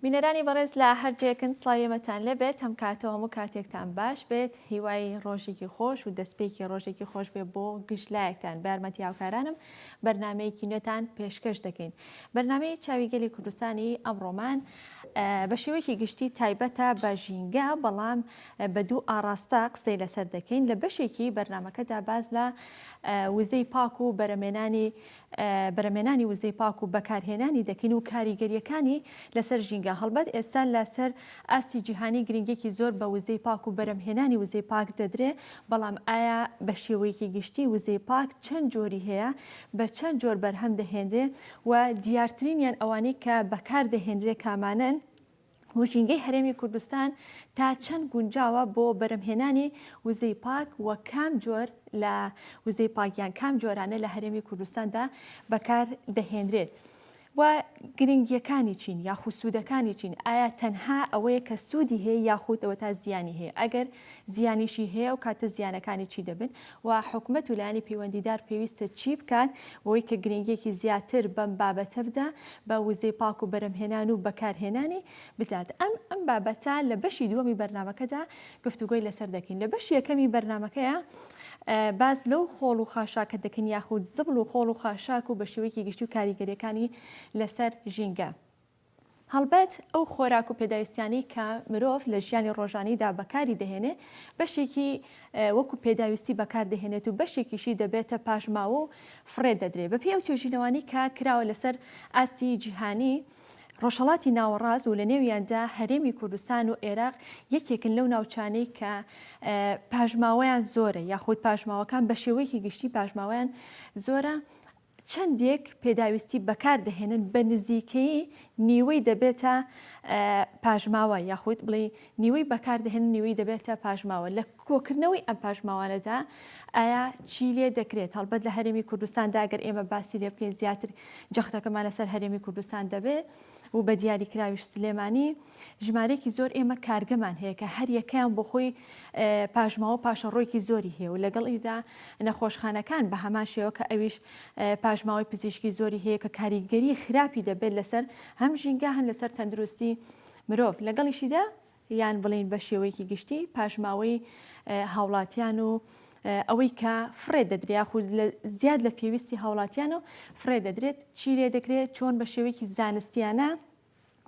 بینەرانی بەڕێز لە هەر جێیەکن سڵاوی ئێمەتان لێ بێت هەم کاتەوە هەموو کاتێکتان باش بێت هیوای ڕۆژێکی خۆش و دەستپێکی ڕۆژێکی خۆش بێ بۆ گشت لایەکتان بە یارمەتی هاوکارانم بەرنمەیەکی نوێتان پێشکەش دەکەین بەرنمەی چاوی گەلی کوردستانی ئەمڕۆمان بە شێوەیەکی گشتی تایبەتە بە ژینگە بەڵام بە دوو ئاڕاستە قسەی لەسەر دەکەین لە بەشێکی بەرنمەکەدا باس لە وزەی پاک و بەرەمێنانی بەرەمێنانی وزەی پاک و بەکارهێنانی دەکەین و کاریگەرییەکانی لەسەر ژینگە. هەڵبەت ئێستا لەسەر ئاستی جیهانی گرنگیەکی زۆر بە وزەی پاک و بەرەمهێنانی وزەی پاک دەدرێ، بەڵام ئایا بە شێوەیەکی گشتی وزەی پاک چەند جۆری هەیە، بە چەند جۆر بەرهەم دەهێنرێ و دیارترینیان ئەوانەی کە بەکار دەهێنرێ کامانەن؟ و ژینگەی هەرێمی کوردستان تا چەند گونجاوە بۆ بەرەمهێنانی وزەی پاک و کام جۆر لە وزەی پاک یان کام جۆرانە لە هەرێمی کوردستاندا بەکار دەهێنرێت و گرنگیەکانی چین یاخود سوودەکانی چین ئایا تەنها ئەوەیە کە سوودی هەیە یاخود ئەوە تا زیانی هەیە ئەگەر زیانیشی هەیە و کاتە زیانەکانی چی دەبن و حکومەت و لایەنی پەیوەندیدار پێویستە چی بکات بۆی کە گرنگیەکی زیاتر بەم بابەتە بدا بە وزەی پاک و بەرەمهێنان و بەکارهێنانی بدات ئەم ئەم بابەتە لە بەشی دووەمی بەرنامەکەدا گفتوگۆی لەسەر دەکەین لە بەشی یەکەمی بەرنامەکەیە باس لەو خۆڵ و خاشاکە دەکەین یاخود زبڵ و خۆڵ و خاشاک و بە شێوەیەکی گشتی و کاریگەریەکانی لەسەر ژینگە. هەڵبەت ئەو خۆراک و پێداویستیانەی کە مرۆڤ لە ژیانی ڕۆژانەیدا بەکاری دەهێنێ بەشێکی وەکو پێداویستی بەکار دەهێنێت و بەشێکیشی دەبێتە پاشماوە و فڕێ دەدرێ. بەپێی ئەو توێژینەوانەی کە کراوە لەسەر ئاستی جیهانی، ڕۆژهەڵاتی ناوەڕاست و لەنێویاندا هەرێمی کوردستان و ئێراق یەکێکن لەو ناوچانەی کە پاشماوەیان زۆرە یاخود پاشماوەکان بە شێوەیەکی گشتی پاشماوەیان زۆرە. چەندێک پێداویستی بەکار دەهێنن بە نزیکەیی نیوەی دەبێتە پاشماوە یاخود بڵێ نیوەی بەکار دەهێنن نیوەی دەبێتە پاشماوە لە کۆکردنەوەی ئەم پاشماوانەدا ئایا چی لێ دەکرێت هەڵبەت لە هەرێمی کوردستاندا گەر ئێمە باسی لێ بکەین زیاتر جەختەکەمان لەسەر هەرێمی کوردستان دەبێت و بە دیاریکراویش سلێمانی ژمارەیەکی زۆر ئێمە کارگەمان هەیە کە هەر یەکەیان بۆ خۆی پاشماوە پاشەڕۆیەکی زۆری هەیە و لەگەڵیدا نەخۆشخانەکان بە هەمان شێوە کە ئەویش پاشماوەی پزیشکی زۆری هەیە کە کاریگەری خراپی دەبێت لەسەر هەم ژینگە هەم لەسەر تەندروستی مرۆڤ لەگەڵیشیدا یان بڵێین بە شێوەیەکی گشتی پاشماوەی هاوڵاتیان و ئەوەی کە فڕێ دەدرێت یاخود زیاد لە پێویستی هاوڵاتیان و فڕێ دەدرێت چی لێ دەکرێت چۆن بە شێوەیەکی زانستیانە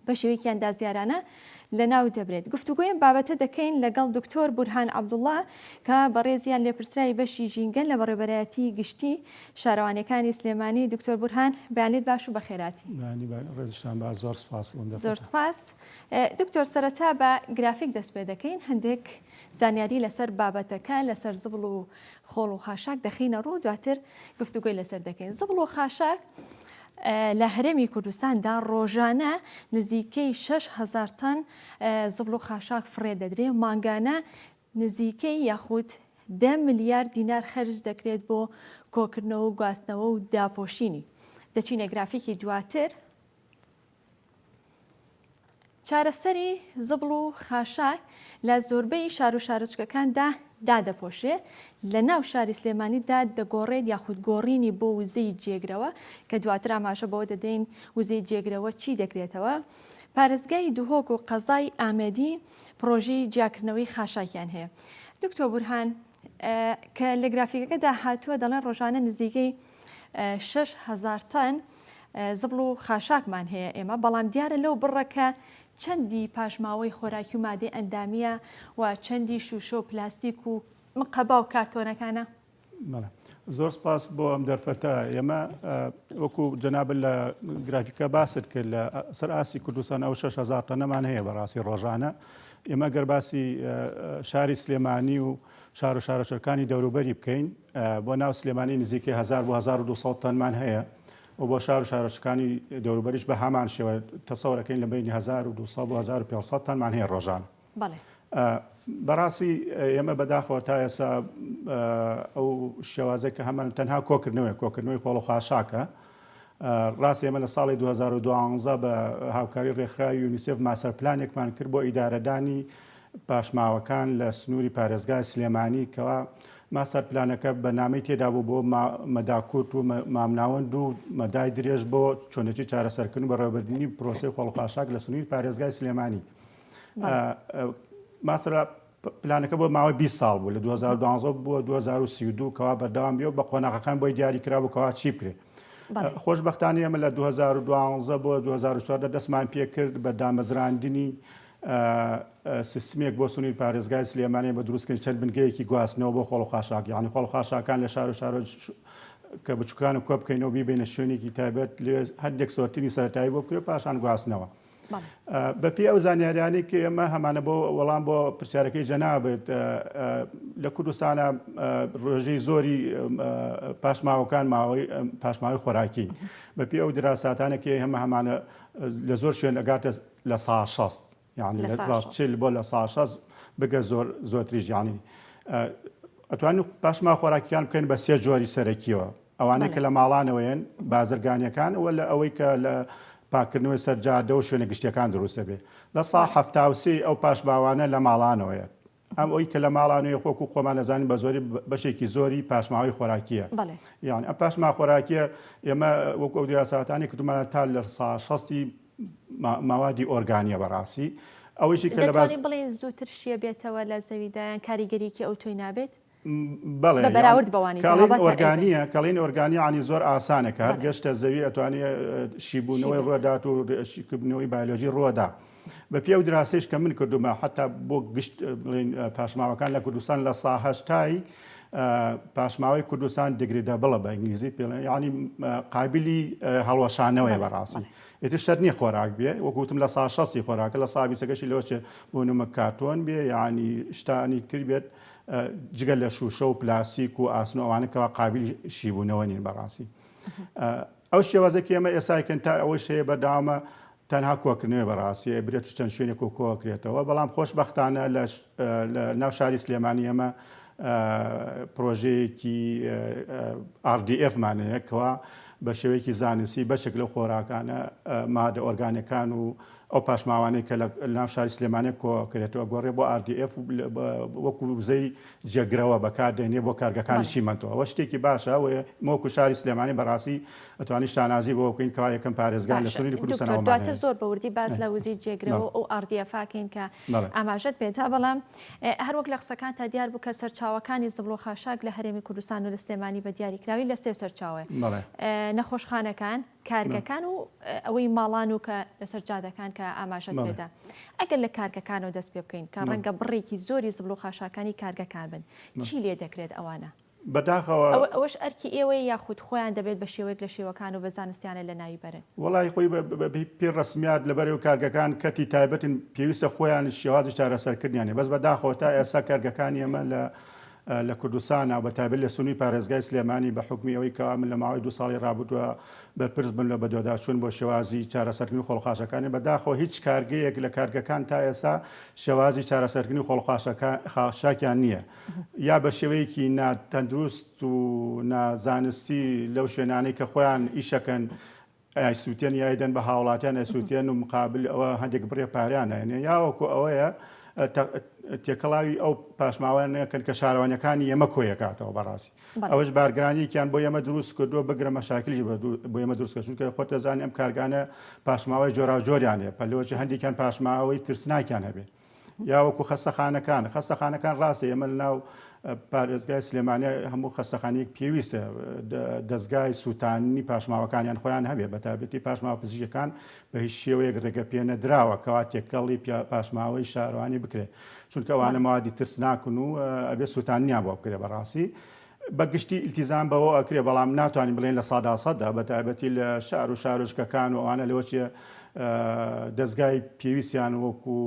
بە شێوەیەکی ئەندازیارانە لەناو دەبرێت. گفتوگۆی ئەم بابەتە دەکەین لەگەڵ دکتۆر بورهان عەبدوڵا کە بەڕێزیان لێپرسراوی بەشی ژینگەن لە بەڕێوەبەرایەتی گشتی شارەوانیەکانی سلێمانی. دکتۆر بورهان بەیانیت باش و بەخێراتی. بەیانی باش ڕێزشتان باش زۆر سپاس بۆ ئەم دەرفەتە. زۆر سپاس. دکتۆر سەرەتا بە گرافیک دەست پێ دەکەین هەندێک زانیاری لەسەر بابەتەکە لەسەر زبڵ و خۆڵ و خاشاک دەخەینە ڕوو دواتر گفتوگۆی لەسەر دەکەین. زبڵ و خاشاک لە هەرێمی کوردستاندا ڕۆژانە نزیکەی 6000 تەن زبڵ و خاشاک فڕێ دەدرێ مانگانە نزیکەی یاخود دە ملیار دینار خەرج دەکرێت بۆ کۆکردنەوە و گواستنەوە و داپۆشینی. دەچینە گرافیکی دواتر. چارەسەری زبڵ و خاشاک لە زۆربەی شار و شارۆچکەکاندا دادەپۆشرێ، لە ناو شاری سلێمانیدا دەگۆڕێت یاخود گۆڕینی بۆ وزەی جێگرەوە کە دواتر ئاماژە بەوە دەدەین وزەی جێگرەوە چی دەگرێتەوە. پارێزگای دهۆک و قەزای ئامێدی پڕۆژەی جیاکردنەوەی خاشاکیان هەیە. دکتۆر بورهان کە لە گرافیکەکەدا هاتووە دەڵێن ڕۆژانە نزیکەی 6000 تەن زبڵ و خاشاکمان هەیە ئێمە، بەڵام دیارە لەو بڕە کە چەندی پاشماوەی خۆراکی و مادەی ئەندامییە و چەندی شووشە و پلاستیک و مقەبا و کارتۆنەکانە؟ بەڵێ زۆر سپاس بۆ ئەم دەرفەتە. ئێمە وەکو جەنابت لە گرافیکە باست کرد لە سەر ئاستی کوردستان ئەو 6000 تەنەمان هەیە بەڕاستی ڕۆژانە. ئێمە گەر باسی شاری سلێمانی و شار و شارۆچکەکانی دەوروبەری بکەین بۆ ناو سلێمانی نزیکەی 1000 بۆ 1200 تەنمان هەیە و بۆ شار و شارۆچکەکانی دەوروبەریش بە هەمان شێوە تەسەورەکەین لە بەینی 1200 بۆ 1500 تەنمان هەیە ڕۆژانە. بەڵێ. بەڕاستی ئێمە بەداخەوە تا ئێستا ئەو شێوازەی کە هەمان تەنها کۆکردنەوەی کۆکردنەوەی خۆڵ و خاشاکە ڕاست ئێمە لە ساڵی 2012 بە هاوکاری ڕێکخراوی یونیسێف ماسەر پلانێکمان کرد بۆ ئیدارەدانی پاشماوەکان لە سنووری پارێزگای سلێمانی کەوا. ماستەر پلانەکە بەرنامەی تێدا بوو بۆ مەدا کورت و مامناوەند و مەدای درێژ بۆ چۆنێتی چارەسەرکردن و بەڕێوەبردنی پرۆسەی خۆڵ و خاشاک لە سنووری پارێزگای سلێمانی. ماستەر پلانەکە بۆ ماوەی 20 ساڵ بوو لە 2012 بۆ 2032 کەوا بەردەوام بێ و بە قۆناغەکان بۆی دیاری کرابوو کەوا چی بکرێ. خۆشبەختانە ئێمە لە 2012 بۆ 2014 دەستمان پێکرد بە دامەزراندنی سیستمێک بۆ سنووری پارێزگای سلێمانی بە دروستکردنی چەند بنکەیەکی گواستنەوە بۆ خۆڵ و خاشاک یعنی خۆڵ و خاشاکان لە شار و شارۆ کە بچوکان کۆ بکەینەوە بیبینە شوێنێکی تایبەت لێ هەندێک sorting ی سەرەتایی بۆ بکرێت پاشان گواستنەوە. بەپێی ئەو زانیاریانەی کە ئێمە هەمانە بۆ وەڵام بۆ پرسیارەکەی جەنابت لە کوردستانە ڕێژەی زۆری پاشماوەکان ماوەی پاشماوەی خۆراکین بەپێی ئەو دراساتانە کە هەمە هەمانە لە زۆر شوێن ئەگاتە 60% یعنی لە 40 بۆ 60% بگە زۆر زۆرتریش یعنی ئەتوانین پاشما خۆراکیان بکەین بە سێ جۆری سەرەکیەوە ئەوانەی کە لە ماڵانەوەیەن، بازرگانییەکان و لە ئەوەی کە لە پاککردنەوەی سەر جادە و شوێنە گشتییەکان دروست دەبێت. 73% ئەو پاشماوانە لە ماڵانەوەیە. ئەم ئەوی کە لە ماڵانەوەی خۆک و خۆمان دەزانین بە زۆری بەشێکی زۆری پاشماوەی خۆراکییە. یان ئەم پاشماوە خۆراکییە ئێمە وەکو ئەو دیراساتانەی کردوومانە تا 60% ماوادی ئۆرگانییە بەڕاستی. ئەوەیشی کە لە باز دەتوانین بڵێین زووتر شیە بێتەوە لە زەویدا یان کاریگەریی ئەوتۆی نابێت؟ بەڵێ بە بەراورد بەوانی تر کاڵین هەڵبەتە ئەی ئۆرگانییە کەڵین ئۆرگانی عنی زۆر ئاسانە کە هەر بەڵێ گەشتە زەوی ئەتوانێ شیبوونەوەی شیبێتەوە. ڕۆدات و شیکردنەوەی بایۆلۆژی ڕۆدا بە پێی ئەو دراسەیش کە من کردومە حتا بۆ گشت بڵێین پاشماوەکان لە کوردستان 80% پاشماوەی کوردستان degradable ە بە ئینگلیزی پێڵێن یعنی قابلی هەڵوەشانەوەیە بەڵێ بەڕاستی بەڵێ ئیتر شەرت نییە خۆراک بێ وەکو وتم 60% خۆراکە 20% ەکەشی لەوە چێ بۆ نمە کارتۆن بێ یعنی شتانی تر بێت جگە لە شوشە و پلاستیک و ئاسن و ئەوانە کەوا قابلی شیبوونەوە نین بەڕاستی ئەو شێوازە کە ئێمە ئێسایکەن تا ئەوەش هەیە بەردەوامە تەنها کۆکردنەوەی بەڕاستی برێت چەند شوێنێک و کۆکرێتەوە بەڵام خۆشببختانە لە ناو شاری سلێمانی ئێمە پرۆژەیەکی RDF مان هەیە کەوا بە شێوەیەکی زانستی بەشێک لەو خۆراکانە مادە ئۆرگانەکان و ئەو پاشماوانەی کە لە ناو شاری سلێمانی کۆکرێتەوە گۆڕێ بۆ RDF وەکو وزەی جێگرەوە بەکاردێنێ بۆ کارگەکانی چیمەنتۆ ئەوە شتێکی باشە و وەکو شاری سلێمانی بەڕاستی ئەتوانی شانازی بۆ بکەین کەوا یەکەم پارێزگان لە سنووری کوردستان دکتۆر دواتر زۆر بە وردی باس لە وزەی جێگرەوە ئەو RDF ئەکەین کە ئاماژەت پێدا بەڵام هەروەک لە قسەکان تا دیار بوو کە سەرچاوەکانی زبڵ و خاشاک لە هەرێمی کوردستان و لە سلێمانی بە دیاریکراوی لە سێ سەرچاوەیە نەخۆشخانەکان کارگەکان و ئەوەی ماڵان و کە لەسەر جادەکان کە ئاماژەت پێدا ئەگەر لە کارگەکانەوە دەست پێ بکەین کە ڕەنگە بڕێکی زۆری زبڵ و خاشاکانی کارگەکان بن چی لێ دەکرێت ئەوانە؟ بەداخەوە ئەوەش ئەرکی ئێوەیە یاخود خۆیان دەبێت بە شێوەیەک لە شێوەکان و بە زانستیانە لە ناوی بەرن؟ وەڵی خۆی پێ ڕسمیات لەبەرەوە کارگەکان کەتی تایبەتن پێویستە خۆیان شێوازی چارەسەرکردنیانە بەس بەداخەوە تا ئێستا کارگەکانی ئێمە لە لە کوردستانا و بەتایبەت لە سنووری پارێزگای سلێمانی بە حوکمی ئەوەی کەوا من لە ماوەی دوو ساڵی ڕابردووە بەرپرس بم لە بەدواداچوون بۆ شێوازی چارەسەرکردنی خۆڵخاشەکانی بەداخەوە هیچ کارگەیەک لە کارگەکان تا ئێستا شێوازی چارەسەرکردنی خۆڵخاشاکیان نییە یا بە شێوەیەکی ناتەندروست و نازانستی لەو شوێنانەی کە خۆیان ئیشەکەن ئەیسوتێن یا ئەیدەن بە هاوڵاتیان ئەیسوتێن و مقابل ئەوە هەندێک بڕێ پاریان ئەێنێ یاوەکو ئەوەیە تێکەڵاوی ئەو پاشماوەیان نەکەن کە شارەوانیەکانی ئێمە کۆیەکاتەوە بەڕاستی ئەوەش بارگرانیەکیان بۆ ئێمە دروست کردووە بگرە مەشاکلیش بۆ ئێمە دروست کرد چونکە خۆت دەزانی ئەم کارگانە پاشماوەی جۆراوجۆریان هەیە پەلۆچی هەندێکیان پاشماوەی ترسناکیان هەبێ یا وەکو خەستەخانەکان خەستەخانەکان ڕاستە ئێمە لەناو پارێزگای سلێمانی هەموو خەستەخانەیەک پێویستە دەستگای سووتانی پاشماوەکانیان خۆیان هەبێ بە تایبەتی پاشماوە پزیشکەکان بە هیچ شێوەیەک ڕێگە پێ نەدراوە کەوا تێکەڵی پاشماوەی شارەوانی بکرێت چونکە ئەوانە مەوادی ترسناکن و ئەبێ سووتانیان بۆ بکرێ بەڕاستی بە گشتی ئیلتیزام بەوە ئەکرێ بەڵام ناتوانین بڵێن 100% بە تایبەتی لە شار و شارۆچکەکان و ئەوانە لەوە چیە دەستگای پێویستیان وەکو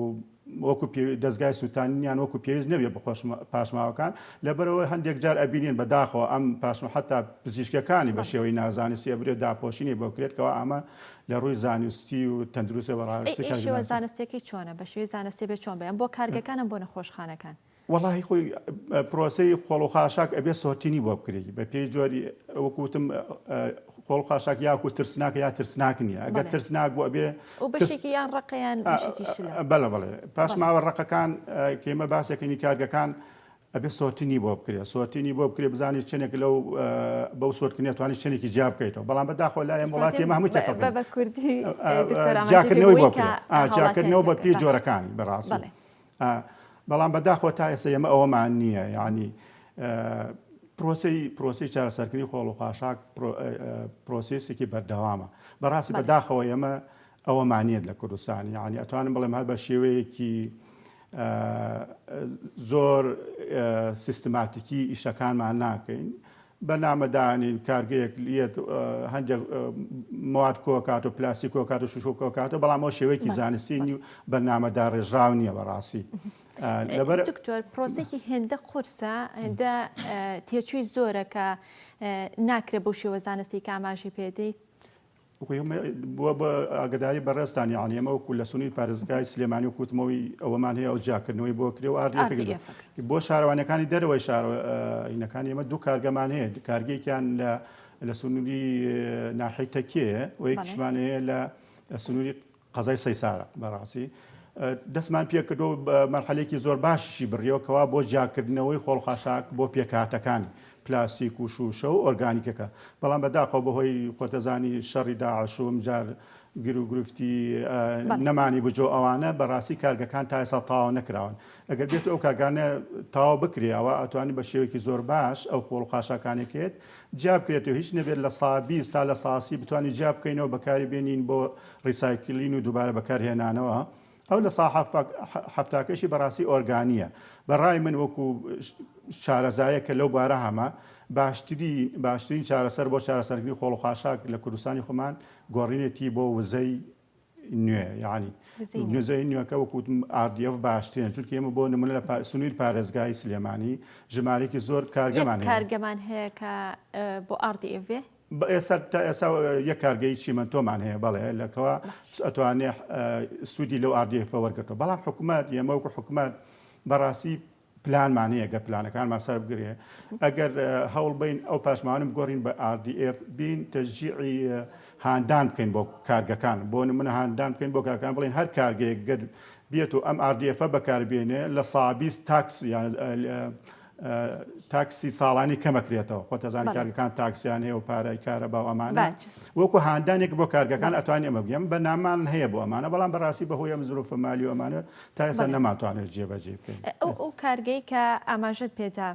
وەکو دەستگای سووتانیان وەکو پێویست نەبێ بخۆش پاشماوەکان لەبەرەوە هەندێک جار ئەبینین بەداخەوە ئەم پاشمە حتا پزیشکەکانی بە شێوەی نازانستی ئەبرێت داپۆشینی بۆ کرێت کەەوە ئەمە لە ڕووی زانستی و تەندروستە بەڕاستی شێوە زانستەکەی چۆنە بە شێوەی زانستی بێ چۆن بەیان بۆ کارگەکانم بۆ نەخۆشخانەکان وەڵاهی خۆی پرۆسەی خۆڵ و خاشاک ئەبێ sorting ی بۆ بکرێت بە پێی جۆری وەکو وتم خۆڵ خاشاک یاکو ترسناک یا ترسناک نییە ئەگەر ترسناک بوو ئەبێ و بەشێکی یان ڕەقیان بەشێکی شلە بەڵێ بەڵێ پاشماوە ڕەقەکان کێمە باسێکەنی کارگەکان. ئەبێ sorting ی بۆ بکرێ sorting ی بۆ بکرێ بزانانی چنێک لەو بەو sort کردنە توانی چنێکی جیا بکەیتەوە بەڵام بەداخۆ لای ئەم وڵاتی ئێمە هەمووی تێکەڵ بە کوردی جیاکردنەوەی بۆ بکرێ جیاکردنەوە بە پێی جۆرەکانی بەڕاستی بەڵام بەداخۆ تا ئێستا ئێمە ئەوەمان نییە یعنی پرۆسی پرۆسی چارەسەرکردنی خۆڵ و خاشاک پرۆسیسێکی بەردەوامە بەڕاستی بەداخەوە ئێمە ئەوەمان نییە لە کوردستان یعنی ئەتوانم بڵێم هەر بە شێوەیەکی زۆر سیستماتیکی ئیشەکانمان ناکەین بەرنامەدانین کارگەیەک لێت هەندێک مواد کۆکات و پلاستیک کۆکات و شوشۆ کۆکاتەوە بەڵام ئەو شێوەیەکی زانستی و بەرنامەداڕێژراو نییە بەڕاستی لەبەر دکتۆر پرۆسێکی هێندە قورسە هێندە تێچووی زۆرە کە ناکرێت بەو شێوە زانستی کە ئاماژەی پێدەیت بووە بە ئاگداری بەڕێزتان یعنی ئێمە وەکو لە سنووری پارێزگای سلێمانی و کوتمەوەی ئەوەمان هەیە ئەو جیاکردنەوەی بۆ کرێ و RDF بۆ شارەوانەکانی دەرەوەی شارینەکانی ئێمە دوو کارگەمان هەیە کارگەیەکیان لە لە سنووری ناحیەی تەکیە و یەکیشمان هەیە لە سنووری قەزای سەیسارە بەڕاستی دەستمان پێکردو بە مەرحەلێکی زۆر باشیشی بڕیەوە کەوا بۆ جیاکردنەوەی خۆڵ خاشاک بۆ پێکهاتەکانی پلاستیک و شوشە و ئۆرگانیکەکە بەڵام بەداخەوە بەهۆی خۆتەزانی شەڕی داعش و ئەمجار گیروگرفتی نەمانی بجۆ ئەوانە بەڕاستی کارگەکان تا ئێستا تەواو نەکراون ئەگەر بێت ئەو کارگانە تەواو بکرێ ئەوە ئەتوانی بە شێوەیەکی زۆر باش ئەو خۆڵ و خاشاکانێکێت جیا بکرێتەوە هیچ نەبێت لە 20 تا لە 30 بتوانین جیا بکەینەوە بەکاری بێنین بۆ recycling و دووبارە بەکارهێنانەوە ئەو لە سا حەفتاکەشی بەڕاستی ئۆرگانییە. بە ڕای من وەکو شارەزایەک کە لەو بارە هەمە، باشتری باشترین چارەسەر بۆ چارەسەرکردنی خۆڵ و خاشاک لە کوردستانی خۆمان گۆڕینێتی بۆ وزەی نوێ یعنی وزەی نوێکە وەکو وتم RDF باشترین چونکە ئێمە بۆ نمونە لە سنووری پارێزگای سلێمانی ژمارەیەکی زۆر کارگەمان هەیە. کارگەمان هەیە کە بۆ RDF بێ؟ ئێستا تا ئێستا یەک کارگەی چیمەنتۆمان هەیە بەڵێ لەکەوە ئەتوانێ سوودی لەو RDF وەرگرتەوە بەڵام حکوومەت ئێمە وەکو حکوومەت بەڕاستی پلانمان هەیە گەر پلانەکانمان سەر بگرێ ئەگەر هەوڵ بین ئەو پاشماوانە بگۆڕین بە RDF بین تەشجیعی هاندان بکەین بۆ کارگەکان بۆ نمونە هاندان بکەین بۆ کارگەکان بڵێن هەر کارگەیەک گەر بێت و ئەم RDF بەکاربێنێ لە 120 تاکس یان تاکسی ساڵانی کەمەکرێتەوە خۆتەزانی کارگەکان تاکسیان هەیە و پارای کارەبا و ئەمانە وەکو هاندانێک بۆ کارگەکان ئەتوانێت ئەمە بگەم بەنامان هەیە بۆ ئەمانە بەڵام بەڕاستی بەهۆی ئەم زروفە مالی و ئەمانە تا ئێستا نەماتوانێت جێبەجێ بکەین. ئەو ئەو کارگەی کە ئاماژەت پێدا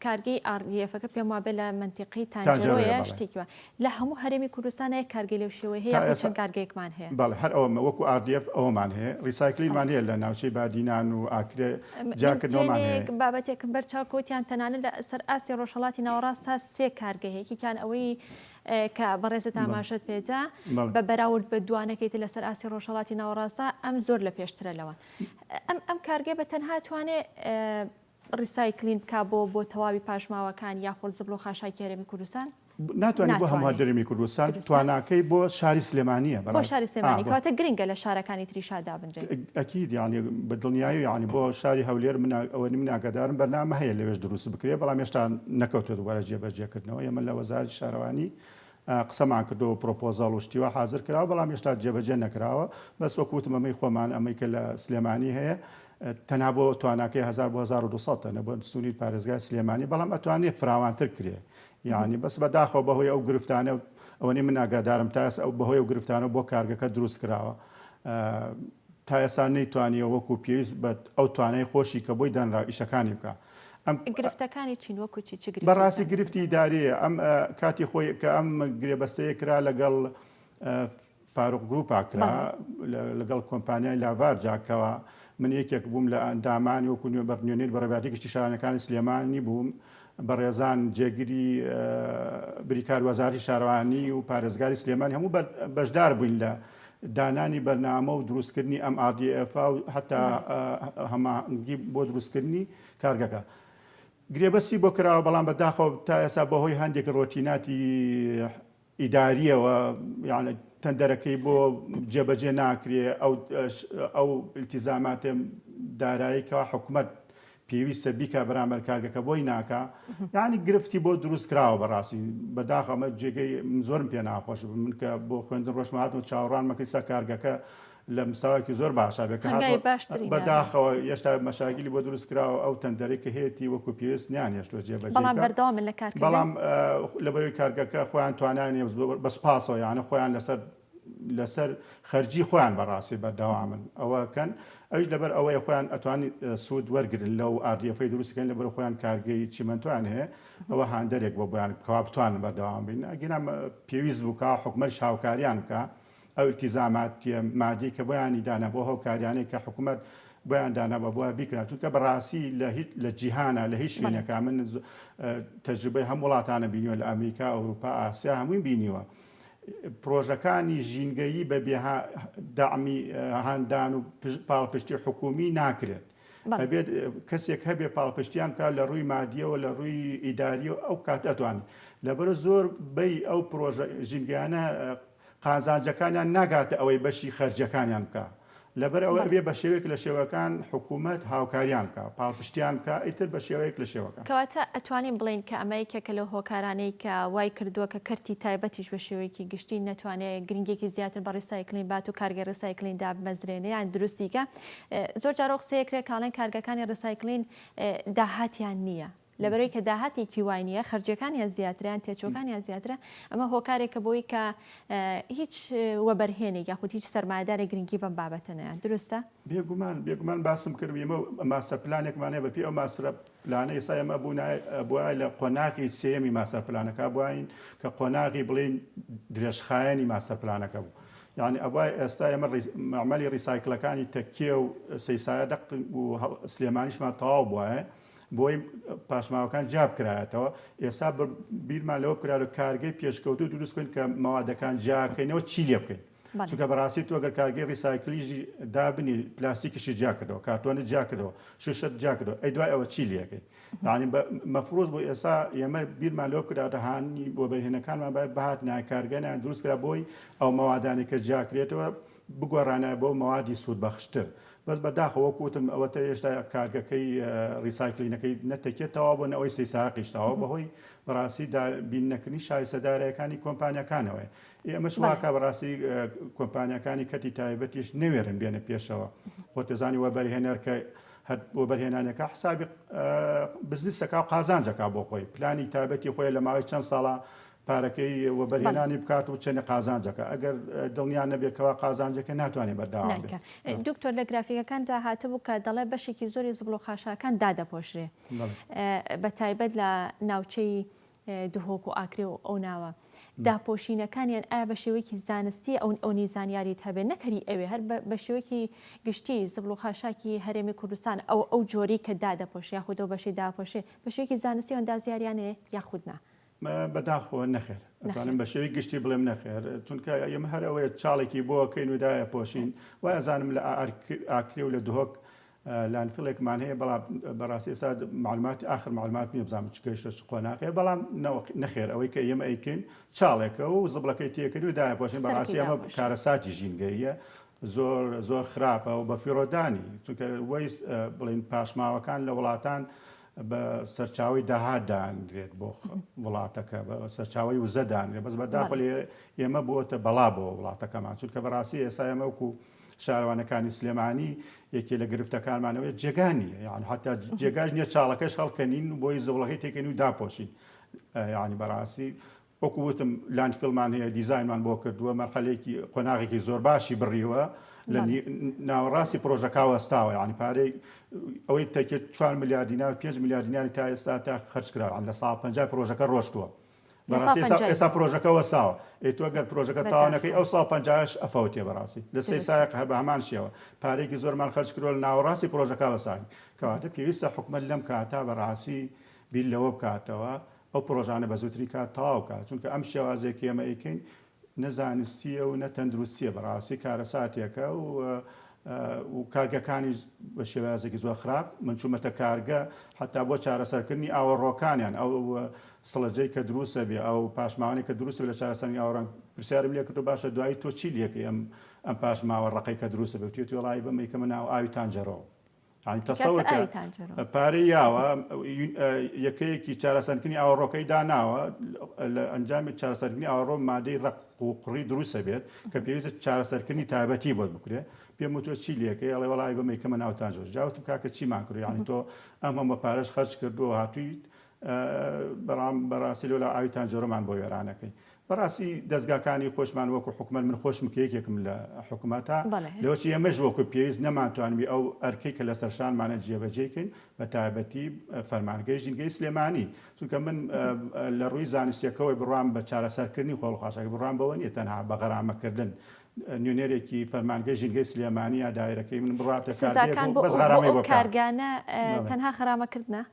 کارگەی RDF ەکە پێم وابێ لە مەنتیقەی تانجەرۆیە شتێکی وا لە هەموو هەرێمی کوردستان یەک کارگەی لەو شێوەی هەیە یاخود چەند کارگەیەکمان هەیە؟ بەڵێ هەر ئەوە وەکو RDF ئەوەمان هەیە recycling مان هەیە لە ناوچەی بادینان و ئاکرێ جیاکردنەوەمان هەیە. بابەتێکم بەر چاو کەوتیان تەنانەت لە سەر ئاستی ڕۆژهەڵاتی ناوەڕاست تا سێ کارگە هەیە یەکێکیان ئەوەی کە بەڕێزت ئاماژەت پێدا بە بەراورد بە دوانەکەی تر لەسەر ئاستی ڕۆژهەڵاتی ناوەڕاستدا ئەم زۆر لە پێشترە لەوان ئەم ئەم کارگەیە بە تەنها توانێ recycling بکا بۆ بۆ تەواوی پاشماوەکان یاخود زبڵ و خاشاکی هەرێمی کوردستان؟ ناتوانانی بۆ هەموو هەرێمی کوردستان تواناکەی بۆ شاری سلێمانیە بۆ شاری سلێمانی کەواتە گرنگە لە شارەکانی تریشا دابنرێت ئەکید یعنی بە دڵنیایی یعنی بۆ شاری هەولێر من ئەوە من ئاگادارم بەرنامە هەیە لەوێش دروست بکرێ بەڵام هێشتا نەکەوتووە دووبارە جێبەجێکردنەوە ئێمە لە وەزارەتی شارەوانی قسەمان کردو پرۆپۆزەڵ و شتی وا حازر کراوە بەڵام هێشتا جێبەجێ نەکراوە بەس وەکو وتم ئەمەی خۆمان ئەمەی کە لە سلێمانی هەیە تەنها بۆ تواناکەی 1000 بۆ 1200 تەنە بۆ سنووری پارێزگای سلێمانی بەڵام ئەتوانێت فراوانتر کرێ یعنی بەس بەداخەوە بەهۆی ئەو گرفتانە ئەوەنەی من ئاگادارم تا ئێستا ئەو بەهۆی ئەو گرفتانە بۆ کارگەکە دروست کراوە تا ئێستا نەیتوانیوە وەکو پێویست بە ئەو توانای خۆشی کە بۆی دانرا ئیشەکانی بکە ئەم گرفتەکانی چین وەکو چی چ گرفتێکتان؟ بەڕاستی گرفتی ئیدارییە ئەم کاتی خۆی کە ئەم گرێبەستەیە کرا لەگەڵ فاروق گروپا کرا لەگەڵ کۆمپانیای لاڤار جاکەوە من یەکێک بووم لە ئەندامانی وەکو نوێ بەر نوێنەری بەڕێوەبەرایەتی گشتی شارەوانیەکانی سلێمانی بووم بەڕێزان جێگری بریکار وەزارەتی شارەوانی و پارێزگاری سلێمانی هەموو بەشدار بووین لە دانانی بەرنامە و دروستکردنی ئەم RDF و هەتا هەماهەنگی بۆ دروستکردنی کارگەکە گرێبەستی بۆ کراوە بەڵام بەداخەوە تا ئێستا بەهۆی هەندێک ڕۆتیناتی ئیداریەوە یعنی تەندەرەکەی بۆ جێبەجێ ناکرێ ئەو ئەو التزاماتێ دارایی کە حکومەت پێویستە بیکا بەرامبەر کارگەکە بۆی ناکا یعنی گرفتی بۆ دروست کراوە بەڕاستی بەداخەوە ئەمە جێگەی من زۆرم پێ ناخۆش بوو من کە بۆ خوێندن ڕۆشتم هاتم چاوەڕوان مەکرد سا کارگەکە لە مستەواکی زۆر باشا بێ کە هەنگاوی باشتری نابێ. بەداخەوە یێشتا مەشاکیلی بۆ دروست کراوە ئەو تەندەرەی کە هەیەتی وەکو پێویست نیانهێشتووە جێبەجێی بەڵام بکا. بەردەوامن لە کارکردن؟ بەڵام لەبەرەوەی کارگەکە خۆیان توانایان نیە بە سوپاسەوە یانە خۆیان لەسەر لەسەر خەرجی خۆیان بەڕاستی بەردەوامن ئەوە کەن ئەویش لەبەر ئەوەیە خۆیان ئەتوانی سوود وەرگرن لەو RDF ەی دروست کەن لەبەر خۆیان کارگەی چیمەنتۆیان هەیە ئەوە هاندەرێک بۆ بۆیان کەوا بتوانن بەردەوام بین ئەگینا پێویست بوو کە حکومەتیش هاوکاریان بکا ئەو ئیلتیزاماتیە مادی کە بۆیانی دانا بۆ هاوکاریانەی کە حکومەت بۆیان دانا بە بۆیان بیکرا چونکە بەڕاستی لە هیچ لە جیهانە لە هیچ شوێنێکا من تەجروبەی هەم وڵاتانە بینیوە لە ئەمریکا ئەوروپا ئاسیا هەموویم بینیوە پرۆژەکانی ژینگەیی بە بێ دەعمی هاندان و پاڵپشتی حکومی ناکرێت. ئەبێت کەسێک هەبێ پاڵپشتیان بکات لە ڕووی مادیەوە لە ڕووی ئیداریەوە ئەو کات ئەتوانن لەبەرە زۆر بەی ئەو پرۆژە ژینگەیانە قازانجەکانیان ناگاتە ئەوەی بەشی خەرجەکانیان بکە لەبەر ئەوە ئەبێ بە شێوەیەک لە شێوەکان حکوومەت هاوکاریان بکە پاڵپشتیان بکە ئیتر بە شێوەیەک لە شێوەکان. کەواتە ئەتوانین بڵێین کە ئەمە یەکێکە لەو هۆکارانەی کە وای کردووە کە کەرتی تایبەتیش بە شێوەیەکی گشتی نەتوانێ گرنگیەکی زیاتر بە recycling بات و کارگەی recycling دابمەزرێنێ یان دروستی کە زۆر جار ئەو قسەیە کرێ کاڵێن کارگەکانی recycling داهاتیان نییە لەبەرەوەی کە داهاتێکی وای نییە خەرجیەکانیان زیاترە یان تێچووەکانیان زیاترە ئەمە هۆکارێکە بۆی کە هیچ وەبەرهێنێک یاخود هیچ سەرمایەدارێک گرنگی بەم بابەتە نەیان دروستە؟ بێگومان بێگومان باسم کرد ئێمە master plan ێکمان هەیە بەپێی ئەو master plan ە ئێستا ئێمە بوایە لە قۆناغی سێیەمی master plan ەکە بواین کە قۆناغی بڵێین درێژخایەنی master plan ەکە بوو یعنی ئەبوای ئێستا ئێمە مەعمەلی recycle ەکانی تەکیە و سەیسایە دەق و سلێمانیشمان تەواو بوایە بۆی پاشماوەکان جیا بکرایەتەوە ئێستا بیرمان لەوە بکرا کارگەی پێشکەوتو دروست بکەین کە مەوادەکان جیاکەینەوە چی لێ بکەین چونکە بەڕاستی تۆ گەر کارگەی recycle یشی دابنی پلاستیکیشی جیا کردەوە کارتۆنت جیا کردەوە شوشەت جیا کردەوە ئەی دوای ئەوە چی لەکەی یعنی مەفروض بوو ئێستا ئێمە بیرمان لەوە بکرا هانی وەبەرهێنەکانمان باید بهات ناکارگەنیان دروست کرا بۆی ئەو مەوادانی کە جیاکرێتەوە بگۆڕانە بۆ مەوادی سوودبەخشتر بەس بەداخەوە وەکو وتم ئەوەتە هێشتا کارگەکەی recycling ەکەی نەتەکێت تەواو بۆ نەوەی سەیساقیش تەواو بەهۆی بەڕاستی دابین نەکردنی شایستە دارایەکانی کۆمپانیاکانەوەیە ئێ ئەمەش واکا بەڕاستی کۆمپانیاکانی کەرتی تایبەتیش نەوێرن بێنە پێشەوە خۆت دەزانی وەبەرهێنەر کە هەر وەبەرهێنانەکە حسابی بزنسەکە و قازانجەکە بۆ خۆی پلانی تایبەتی خۆی لە ماوەی چەند ساڵە پارەکەی وەبەرهێنانی بکات و چەندە قازانجەکە ئەگەر دڵنیا نەبێت کەوا قازانجەکە ناتوانێت بەردەوام بێت. دکتۆر لە گرافیکەکاندا هاتبوو کە دەڵێ بەشێکی زۆری زبڵ و خاشاکان دادەپۆشرێ بە تایبەت لە ناوچەی دهۆک و ئاکرێ و ئەو ناوە داپۆشینەکانیان ئایا بە شێوەیەکی زانستی ئەو ئەونی زانیاریت هەبێ نەک هەری ئەوێ هەر بە شێوەیەکی گشتی زبڵ و خاشاکی هەرێمی کوردستان ئەو ئەو جۆری کە دادەپۆشێ یاخود ئەو بەشەی داپۆشێ بە شێوەیەکی زانستی ئەندازیاریان هەیە یاخود نا؟ بەداخەوە نەخێر ئەتوانم بە شێوەی گشتی بڵێم نەخێر چونکە ئێمە هەر ئەوەیە چاڵێکی بۆ کەین و دایە پۆشین وای ئەزانم لە ئاکرێ و لە دهۆک landfill ێکمان هەیە بەڵام بەڕاستی ئێستا معلوماتی ئاخر معلومات نییە بزانم چ گەیشتە چ قۆناغێ بەڵام نەخێر ئەوەی کە ئێمە ئەیکەین چاڵێکە و زبڵەکەی تێکردن و دایپۆشین بەڕاستی ئەمە کارەساتی ژینگەییە زۆر زۆر خراپە و بە فیڕۆدانی چونکە waste بڵین پاشماوەکان لە وڵاتان بە سەرچاوی داهات دانرێت بۆ وڵاتەکە بە سەرچاوی وزە دانرێت بەس بەداخۆ ئێمە بووەتە بەڵا بۆ وڵاتەکەمان چونکە بەڕاستی ئێستا ئێمە وەکو شارەوانەکانی سلێمانی یەکێ لە گرفتەکانمانەوەی جێگا نییە یان حتا جێگاش نییە چاڵەکەش هەڵکەنین بۆی زبڵەکەی تێکەین و داپۆشین یعنی بەڕاستی وەکو وتم landfill مان هەیە دیزاینمان بۆ کردووە مەرحەلێکی قۆناغێکی زۆر باشی بڕیوە لە ناوەڕاستی پرۆژەکە وەستاوە یعنی پارەی ئەوەی تەکێت 4 میلیارد دینار 5 میلیارد دیناری تا ئێستا تا خەرج کرا لە ساڵ 50 پرۆژەکە ڕۆشتووە بەڕاستی ئێستا پرۆژەکە وەساوە ئێ تۆ گەر پرۆژەکە تاوانەکەی ئەو ساڵ پەنجاش ئەفەوتێ بەڕاستی لە سێ سایق هەر بە هەمان شێوە پارێکی زۆرمان خەرج کردووە لە ناوەڕاستی پرۆژەکە وەساوین کەواتە پێویستە حکومەت لەم کاتە بەڕاستی بیر لەوە بکاتەوە ئەو پرۆژانە بە زووترین کات تەواو بکات چونکە ئەم شێوازێک ئێمە ئەیکەین نە زانستییە و نە تەندروستییە بەڕاستی کارەساتێکە و و کارگەکانیش بە شێوازێکی زۆر خراپ من چوومەتە کارگە حتا بۆ چارەسەرکردنی ئاوەڕۆکانیان ئەو سڵەجەی کە دروستە بێ ئەو پاشماوانەی کە دروستە لە چارەسەری ئاوەڕان پرسیارم لێ کردو باشە دوایی تۆ چی لەکەی ئەم ئەم پاشماوە ڕقەی کە دروستە بێ وتیەتی وەڵی بەمەی کەمە ناو ئاوی تانجەرەوە. یانی تەسەور کە پارەی یاوە یەکەیەکی چارەسەرکردنی ئاوەڕۆکەی داناوە لە ئەنجامی چارەسەرکردنی ئاوەڕۆ مادەی ڕق و قڕی دروستە بێت کە پێویستە چارەسەرکردنی تایبەتی بۆ بکرێ پێم وتوە چی لەکەی ئەڵێ وەڵی بەمەی کەمە ناوتان جۆر جاوتم کاکە چیمان کرد یانی تۆ ئەم هەموو پارەش خەرج کردو هاتوویت بەڵام بەڕاستی لەولا ئاوی تانجەرۆمان بۆ وێرانەکەی. بەڕاستی دەزگاکانی خۆشمان وەکو حکومەت من خۆشم کە یەکێکم لە حکومەتە لەوەچی ئێمەش وەکو پێویست نەمانتوانبی ئەو ئەرکەی کە لەسەر شانمانە جێبەجێ کەین بە تایبەتی فەرمانگەی ژینگەی سلێمانی چونکە من لە ڕووی زانستیەکەوەی بڕوام بە چارەسەرکردنی خۆڵ و خاشاک بڕوام بەوە نییە تەنها بە غەرامەکردن نوێنەرێکی فەرمانگەی ژینگەی سلێمانی یا دایرەکەی من بڕاتە سزاکان بۆ ئەو کارگانە تەنها غەرامەکردنە؟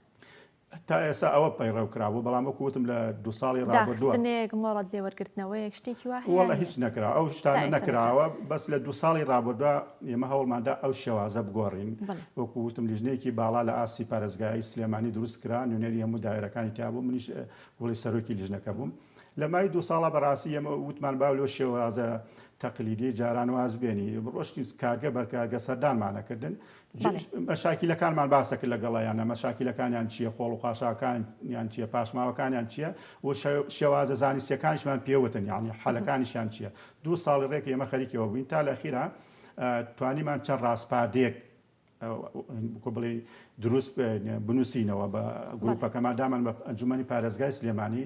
تا ئێستا ئەوە پەیڕەو کرابوو، بەڵام وەکو وتم لە دوو ساڵی ڕابردووە. داخستنێک، مۆڵەت لێوەرگرتنەوەیەک، شتێکی وا هەیە؟ وەڵا هیچ نەکراوە، ئەو شتانە نەکراوە، بەس لە دوو ساڵی ڕابردووە ئێمە هەوڵمان دا ئەو شێوازە بگۆڕین. وەکو وتم لیژنەیەکی باڵا لە ئاستی پارێزگای سلێمانی دروست کرا، نوێنەری هەموو دایرەکانی تیا بوو، منیش گوڵی سەرۆکی لیژنەکە بووم. لە ماوەی دوو ساڵە بەڕاستی ئێمە وتمان با لەو شێوازە تەقلیدیەی جاران واز بێنی، ڕۆشتین کارگە بەر کارگە سەردانمانەکردن، مەشاکیلەکانمان باسە کرد لەگەڵیانە مەشاکیلەکانیان چییە خۆڵ و خاشاکانیان چییە پاشماوەکانیان چییە و شێوازە زانستیەکانیشمان پێوتن یعنی حەلەکانیشیان چییە دوو ساڵی ڕێک ئێمە خەریکەوە بووین تا لە ئەخیرا توانیمان چەند ڕاسپاردێک بڵێ دروست بنووسینەوە بە گروپەکەمان دامان بە ئەنجومەنی پارێزگای سلێمانی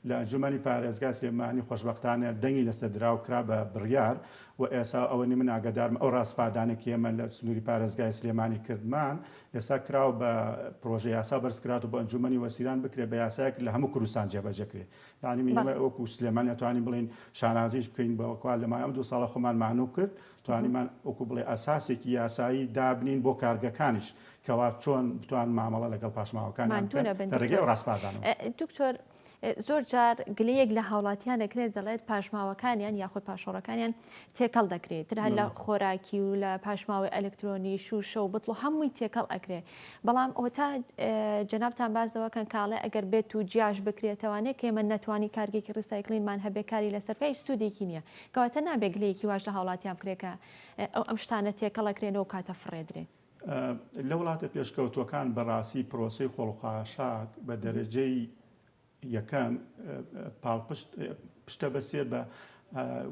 لە ئەنجومەنی پارێزگای سلێمانی خۆشبەختانە دەنگی لەسەر درا و کرا بە بڕیار و ئێسا ئەوەنی من ئاگادارم ئەو ڕاسپاردانەی کە ئێمە لە سنووری پارێزگای سلێمانی کردمان ئێستا کراوە بە پرۆژە یاسا بەرز کرات و بۆ ئەنجومەنی وەزیران بکرێت بە یاسایەک لە هەموو کوردستان جێبەجێ کرێت یعنی من ئێمە وەکو سلێمانی ئەتوانین بڵێین شانازیش بکەین بەوەکوا لە ماوەی ئەم دوو ساڵە خۆمان مانوو کرد توانیمان وەکو بڵێ ئەساسێکی یاسایی دابنین بۆ کارگەکانیش کەوا چۆن بتوان مامەڵە لەگەڵ پاشماوەکانیان بکەن لە ڕێگەی ئەو ڕاسپاردانەوە. دکتۆر زۆر جار گلەیەک لە هاوڵاتیان دەکرێت دەڵێت پاشماوەکانیان یاخود پاشۆڕەکانیان تێکەڵ دەکرێت تر هەر لە خۆراکی و لە پاشماوەی ئەلکترۆنی شوشە و بتڵ و هەمووی تێکەڵ ئەکرێ بەڵام ئەوتا جەنابتان باس لەوە کەن کاڵێ ئەگەر بێت و جیاش بکرێتەوانێ کە ئێمە نەتوانی کارگێکی recycling مان هەبێ کاری لەسەر بکا هیچ سوودێکی نییە کەواتە نابێ گلەیەکی واش لە هاوڵاتیان بکرێ کە ئەو ئەم شتانە تێکەڵ ئەکرێن و کاتە فڕێدرێن. لە وڵاتە پێشکەوتووەکان بەڕاستی پرۆسەی خۆڵخاشاک بە دەرەجەی یەکەم پاڵپشت پشتە بەسێ بە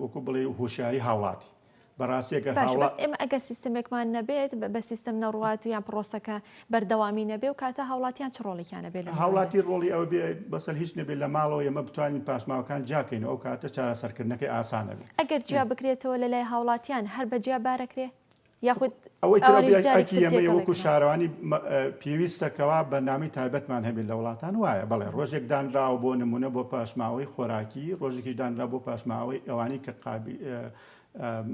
وەکو بڵێ هۆشیاری هاوڵاتی بەڕاستی ئەگەر باشە بەس ئێمە ئەگەر سیستمێکمان نەبێت بە سیستم نەڕوات یان پرۆسەکە بەردەوامی نەبێ و کاتە هاوڵاتیان چ ڕۆڵێکیان ئەبێ لەم هاوڵاتی ڕۆڵی ئەوە بێ بەسەر هیچ نەبێ لە ماڵەوە ئێمە بتوانین پاشماوەکان جیاکەین و ئەو کاتە چارەسەرکردنەکەی ئاسانە بێ. ئەگەر جیا بکرێتەوە لە لای هاوڵاتیان هەر بە جیا بارەکرێ یاخود ئەوەی تر ئەوانیش جارێکی ئەرکی تر ئێمەیە تێکەڵ وەکو ئەکرێنەوە؟ شارەوانی پێویستە کەوا بەرنامەی تایبەتمان هەبێت لە وڵاتان وایە بەڵێ ڕۆژێک دانراوە بۆ نمونە بۆ پاشماوەی خۆراکی ڕۆژێکیش دانرا بۆ پاشماوەی ئەوانەی کە قابی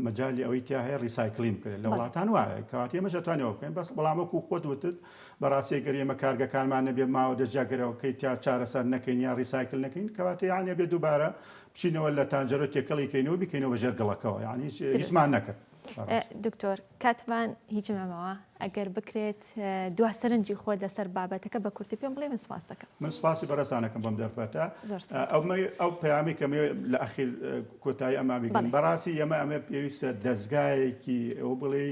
مەجالی ئەوەی تیا هەیە recycling بکرێت لە وڵاتان وایە کەواتە ئێمەش ئەتوانین ئەوە بکەین بەس بەڵام وەکو خۆت وتت بەڕاستی گەر ئێمە کارگەکانمان نەبێ ماوە دەجاگەرەوەکەی تیا چارەسەر نەکەین یا recycle نەکەین کەواتە یان ئەبێ دووبارە بچینەوە لە تانجەرۆ تێکەڵی کەینەوە بیکەینەوە بە ژێر گڵەکەوە یعنی هیچمان نەکرد. دکتۆر کاتمان هیچ نەماوە ئەگەر بکرێت دوا سەرنجی خۆت لەسەر بابەتەکە بە کورتی پێم بڵێ من سپاس دەکەم. من سپاسی بەڕێزتان ئەکەم بەم دەرفەتە ئەو پەیامی کە لە ئەخیر کۆتایی ئەما بگەن بەڕاستی ئێمە ئەمە پێویستە دەزگایەکی ئەو بڵێ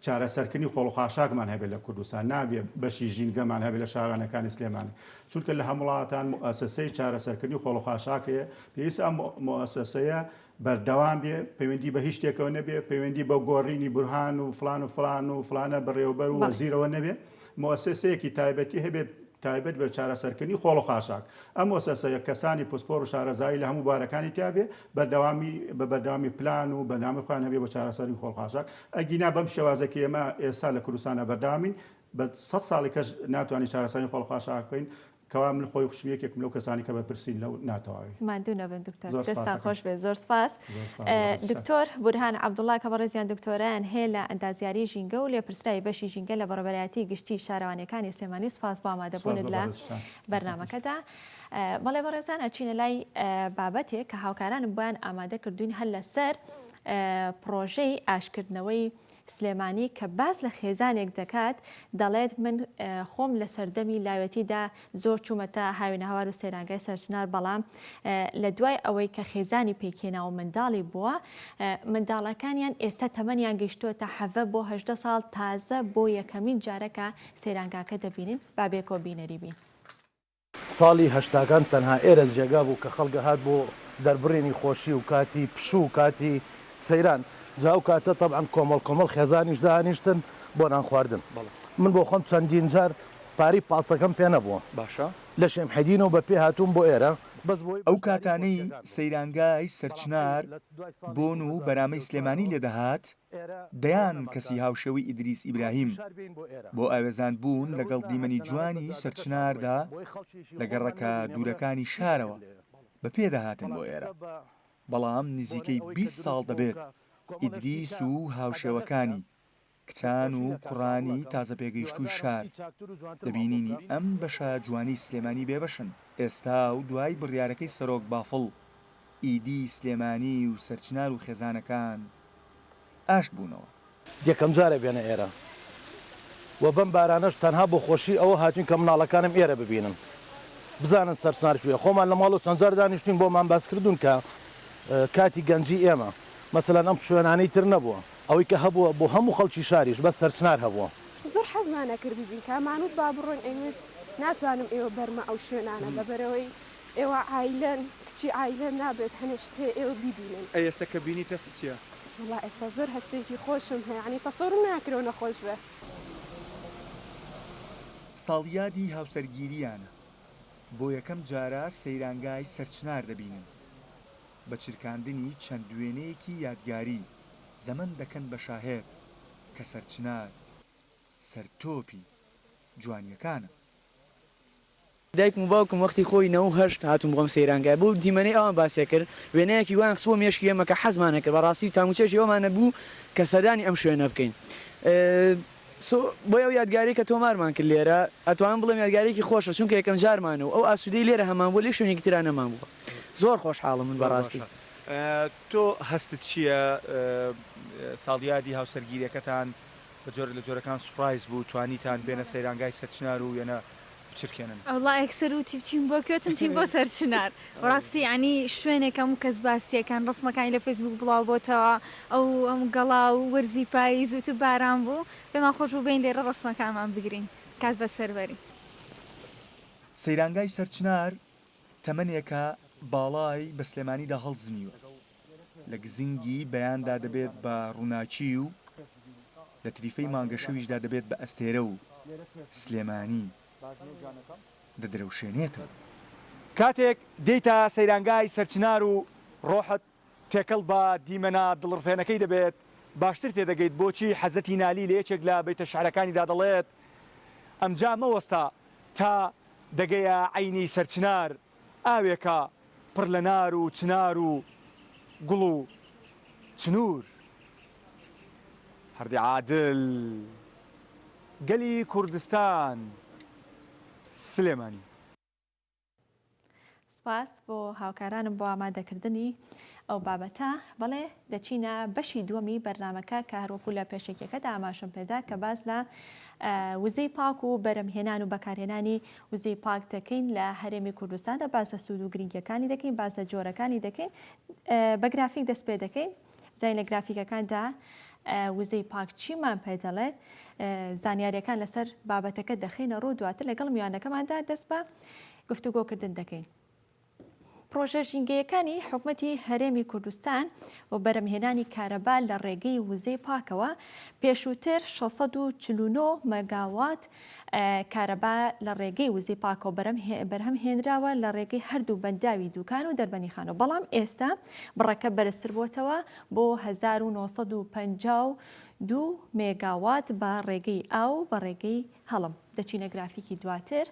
چارەسەرکردنی خۆڵ و خاشاکمان هەبێت لە کوردستان نابێ بەشی ژینگەمان هەبێت لە شارانەکانی سلێمانی چونکە لە هەموڵاتان موئەسەسەی چارەسەرکردنی خۆڵ و خاشاک هەیە پێویستە ئەم موئەسەسەیە بەردەوام بێ، پەیوەندی بە هیچ شتێکەوە نەبێ، پەیوەندی بە گۆڕینی بورهان و فڵان و فڵان و فڵانە بەڕێوەبەر و وەزیرەوە نەبێ، موئەسەسەیەکی تایبەتی هەبێ تایبەت بە چارەسەرکردنی خۆڵ و خاشاک. ئەم موئەسەسەیە کەسانی پسپۆڕ و شارەزایی لە هەموو بوارەکانی تیا بێ، بەردەوامی بە بەردەوامی پلان و بەرنامەی خۆیان هەبێ بۆ چارەسەری خۆڵ و خاشاک. ئەگینا بەم شێوازە کە ئێمە ئێستا لە کوردستانا بەردەوامین، بە سەت ساڵی کەش ناتوانین چارەسەری خۆڵ و خاشاک بکەین. کەوا من خۆی خوشم یەکێکم لەو کەسانی کە بەرپرسین لەو ناتەواوی. ماندوو نەبن دکتۆر دەستتان خۆش بێت زۆر سپاس. دکتۆر بورهان عەبدوڵا کە بەڕێزیان دکتۆرایان هەیە لە ئەندازیاری ژینگە و لێپرسراوی بەشی ژینگە لە بەڕێوەبەرایەتی گشتی شارەوانیەکانی سلێمانی سپاس بۆ ئامادەبوونت لە بەرنامەکەدا. بەڵێ بەڕێزان ئەچینە لای بابەتێک کە هاوکارانم بۆیان ئامادە کردوین هەر لەسەر پڕۆژەی ئاشکردنەوەی. سلێمانی کە باس لە خێزانێک دەکات دەڵێت من خۆم لە سەردەمی لاوێتیدا زۆر چوومەتە هاوینەهەوار و سەیرانگای سەرچنار بەڵام لە دوای ئەوەی کە خێزانی پێکهێنا و منداڵی بووە منداڵەکانیان ئێستا تەمەنیان گەیشتووەتە حەڤە بۆ 18 ساڵ تازە بۆ یەکەمین جارەکە سەیرانگاکە دەبینن با بێکەوە بینەری بین. ساڵی هەشتاکان تەنها ئێرە جێگا بوو کە خەڵک ئەهات بۆ دەربڕینی خۆشی و کاتی پشوو و کاتی سەیران جا ئەو کاتە تەبعەن کۆمەڵ کۆمەڵ خێزانیش دائەنیشتن بۆ نان خواردن من بۆ خۆم چەندین جار پارەی پاسەکەم پێ نەبووە باشە. لە شێمحەدینەوە بە پێ هاتووم بۆ ئێرە بەس بۆی ئەو بەشداری کاتانەی خۆشیەکان بوو سەیرانگای بەڵام سەرچنار ئەی لە دوای ساڵی بۆن و بەرامەی 2033 سلێمانی لێ دەهات، ئێرە زۆر دەیان نەما کە کەسی هاوشێوەی ئیدریس خەڵکی ئیبراهیم شار بێین بۆ ئێرە بۆ ئاوێزان بوون لە لەگەڵ ڕووتنا هەر دیمەنی تەنانەت بە جوانی جادەکەشا سەرچناردا ڕۆین بۆی خەڵکیشی لە خۆمان گەڕەکە نەبینێ بڵێ دوورەکانی چیتان کرد شارەوە لێرە بە پێ دەهاتن بەڵام بۆ ئێرە ئێستا بە بەڵام بۆنەی نزیکەی ئەوەی کە 20 دروست ساڵ بووە و دەبێت کە کۆمەڵێ شتی ئیدریس کە و قەدەغە کرا هاوشێوەکانی کچان و دەستخۆشی لە کاک کوڕانی بافڵ ئەکەم تازەپێگەیشتووی هیوادارم شار شتی چاکتر و لە جوانترمان بۆ بینینی بکا. ئەم بەشە جوانەی سلێمانی بێبەشن. ئێستا و دوای بڕیارەکەی سەرۆک بافڵ، ئیدی سلێمانی و سەرچنار و خێزانەکان ئاشت بوونەوە. یەکەم جارە بێنە ئێرە و بەم بارانەش تەنها بۆ خۆشی ئەوە هاتوین کە مناڵەکانم ئێرە ببینن بزانن سەرچنار کوێیە خۆمان لە ماڵەوە چەند جار دانیشتوین بۆمان باس کردوون کە کاتی گەنجی ئێمە مەسەلەن ئەم شوێنانەی تر نەبووە ئەوەی کە هەبووە بۆ هەموو خەڵکی شاریش بەس سەرچنار هەبووە. زۆر حەزمان ئەکرد بیبین کامان وت با بڕۆین ئەیوت ناتوانم ئێوە بەرمە ئەو شوێنانە لەبەرئەوەی ئێوە عایلەن کچی عایلەن نابێت هەنێ شت هەیە ئێوە بیبینن. ئەی ئێستا کە بینیت هەستت چیە؟ وەڵا ئێستا زۆر هەستێکی خۆشم هەیە یانی تەسەورم ناکرد ئەونە خۆش بێ. ساڵیادی هاوسەرگیرییانە، بۆ یەکەم جارە سەیرانگای سەرچنار دەبینن، بە چرکاندنی چەند وێنەیەکی یادگاری زەمەن دەکەن بە شاهێد کە سەرچنار سەرتۆپی جوانییەکانە. دایکم و باوکم وەختی خۆی 98 هاتوون بۆ ئەم سەیرانگایە بەو دیمەنەی ئەوان باسیان کرد وێنەیەکی وایان خستبووە مێشکی ئێمە کە حەزمان ئەکرد بەڕاستی تاموچێژی ئەومان نەبوو کە سەردانی ئەم شوێنە بکەین سۆ بۆیە ئەو یادگاریەی کە تۆمارمان کرد لێرە ئەتوانم بڵێم یادگاریەکی خۆشە چونکە یەکەم جارمانە و ئەو ئاسوودەی لێرە هەمان بووە لە هیچ شوێنێکی ترا نەمان بووە زۆر خۆشحاڵم من زۆر بەڕاستی. باشە تۆ هەستت چییە ساڵیادی هاوسەرگیریەکەتان بە جۆرێک لە جۆرەکان سوپرایز بوو توانیتان بێنە سەیرانگای سەرچنار و وێنە بچرکێنن. وەڵا یەکسەر وتی بچین بۆ کوێ وتم چین بۆ سەرچنار بەڕاستی یانی شوێنێک هەموو کەس باسی ئەکەن ڕەسمەکانی لە فەیسبوک بڵاو بۆتەوە ئەو هەموو گەڵا و وەرزی پاییز و تو باران بوو پێمان خۆش بوو بێین لێرە ڕەسمەکانمان بگرین کات بەسەر بەرین. سەیرانگای سەرچنار تەمەنێکە باڵای بە سلێمانیدا هەڵزنیوە، لە گزنگی بەیاندا دەبێت بە ڕووناکی و لە تریفەی مانگەشەویشدا دەبێت بە ئەستێرە و سلێمانی دەدرەوشێنێتەوە. کاتێک دێیتە سەیرانگای سەرچنار و ڕۆحت تێکەڵ بە دیمەنە دڵڕفێنەکەی دەبێت، باشتر تێدەگەیت بۆچی حەزرەتی نالی لە یەکێک لە بەیتە شعرەکانیدا دەڵێت، ئەمجا مەوەستە تا دەگەیە عەینی سەرچنار، ئاوێکە پڕ لە نار و چنار و گوڵ و چنوور. هەردی عادل، گەلی کوردستان، سلێمانی. سپاس بۆ هاوکارانم بۆ ئامادەکردنی ئەو بابەتە. بەڵێ دەچینە بەشی دووەمی بەرنامەکە کە هەروەکو لە پێشەکیەکەدا ئاماژەم پێدا کە باس لە وزەی پاک و بەرەمهێنان و بەکارهێنانی وزەی پاک دەکەین لە هەرێمی کوردستاندا باس لە سوود و گرنگیەکانی دەکەین باس لە جۆرەکانی دەکەین بە گرافیک دەست پێ دەکەین بزانین لە گرافیکەکاندا وزەی پاک چیمان پێ دەڵێت زانیاریەکان لەسەر بابەتەکە دەخەینە ڕوو دواتر لەگەڵ میوانەکەماندا دەست بە گفتوگۆکردن دەکەین. پڕۆژە ژینگەیەکانی حکومەتی هەرێمی کوردستان بۆ بەرهەمهێنانی کارەبا لە ڕێگەی وزەی پاکەوە پێشووتر 649 مەگاوات کارەبا لە ڕێگەی وزەی پاکەوە بەرهەم هێنراوە لە ڕێگەی هەردوو بەنداوی دوکان و دەربەنیخانەوە بەڵام ئێستا بڕەکە بەرزتر بۆتەوە بۆ 1952 مێگاوات بە ڕێگەی ئاو بە ڕێگەی هەڵم دەچینە گرافیکی دواتر.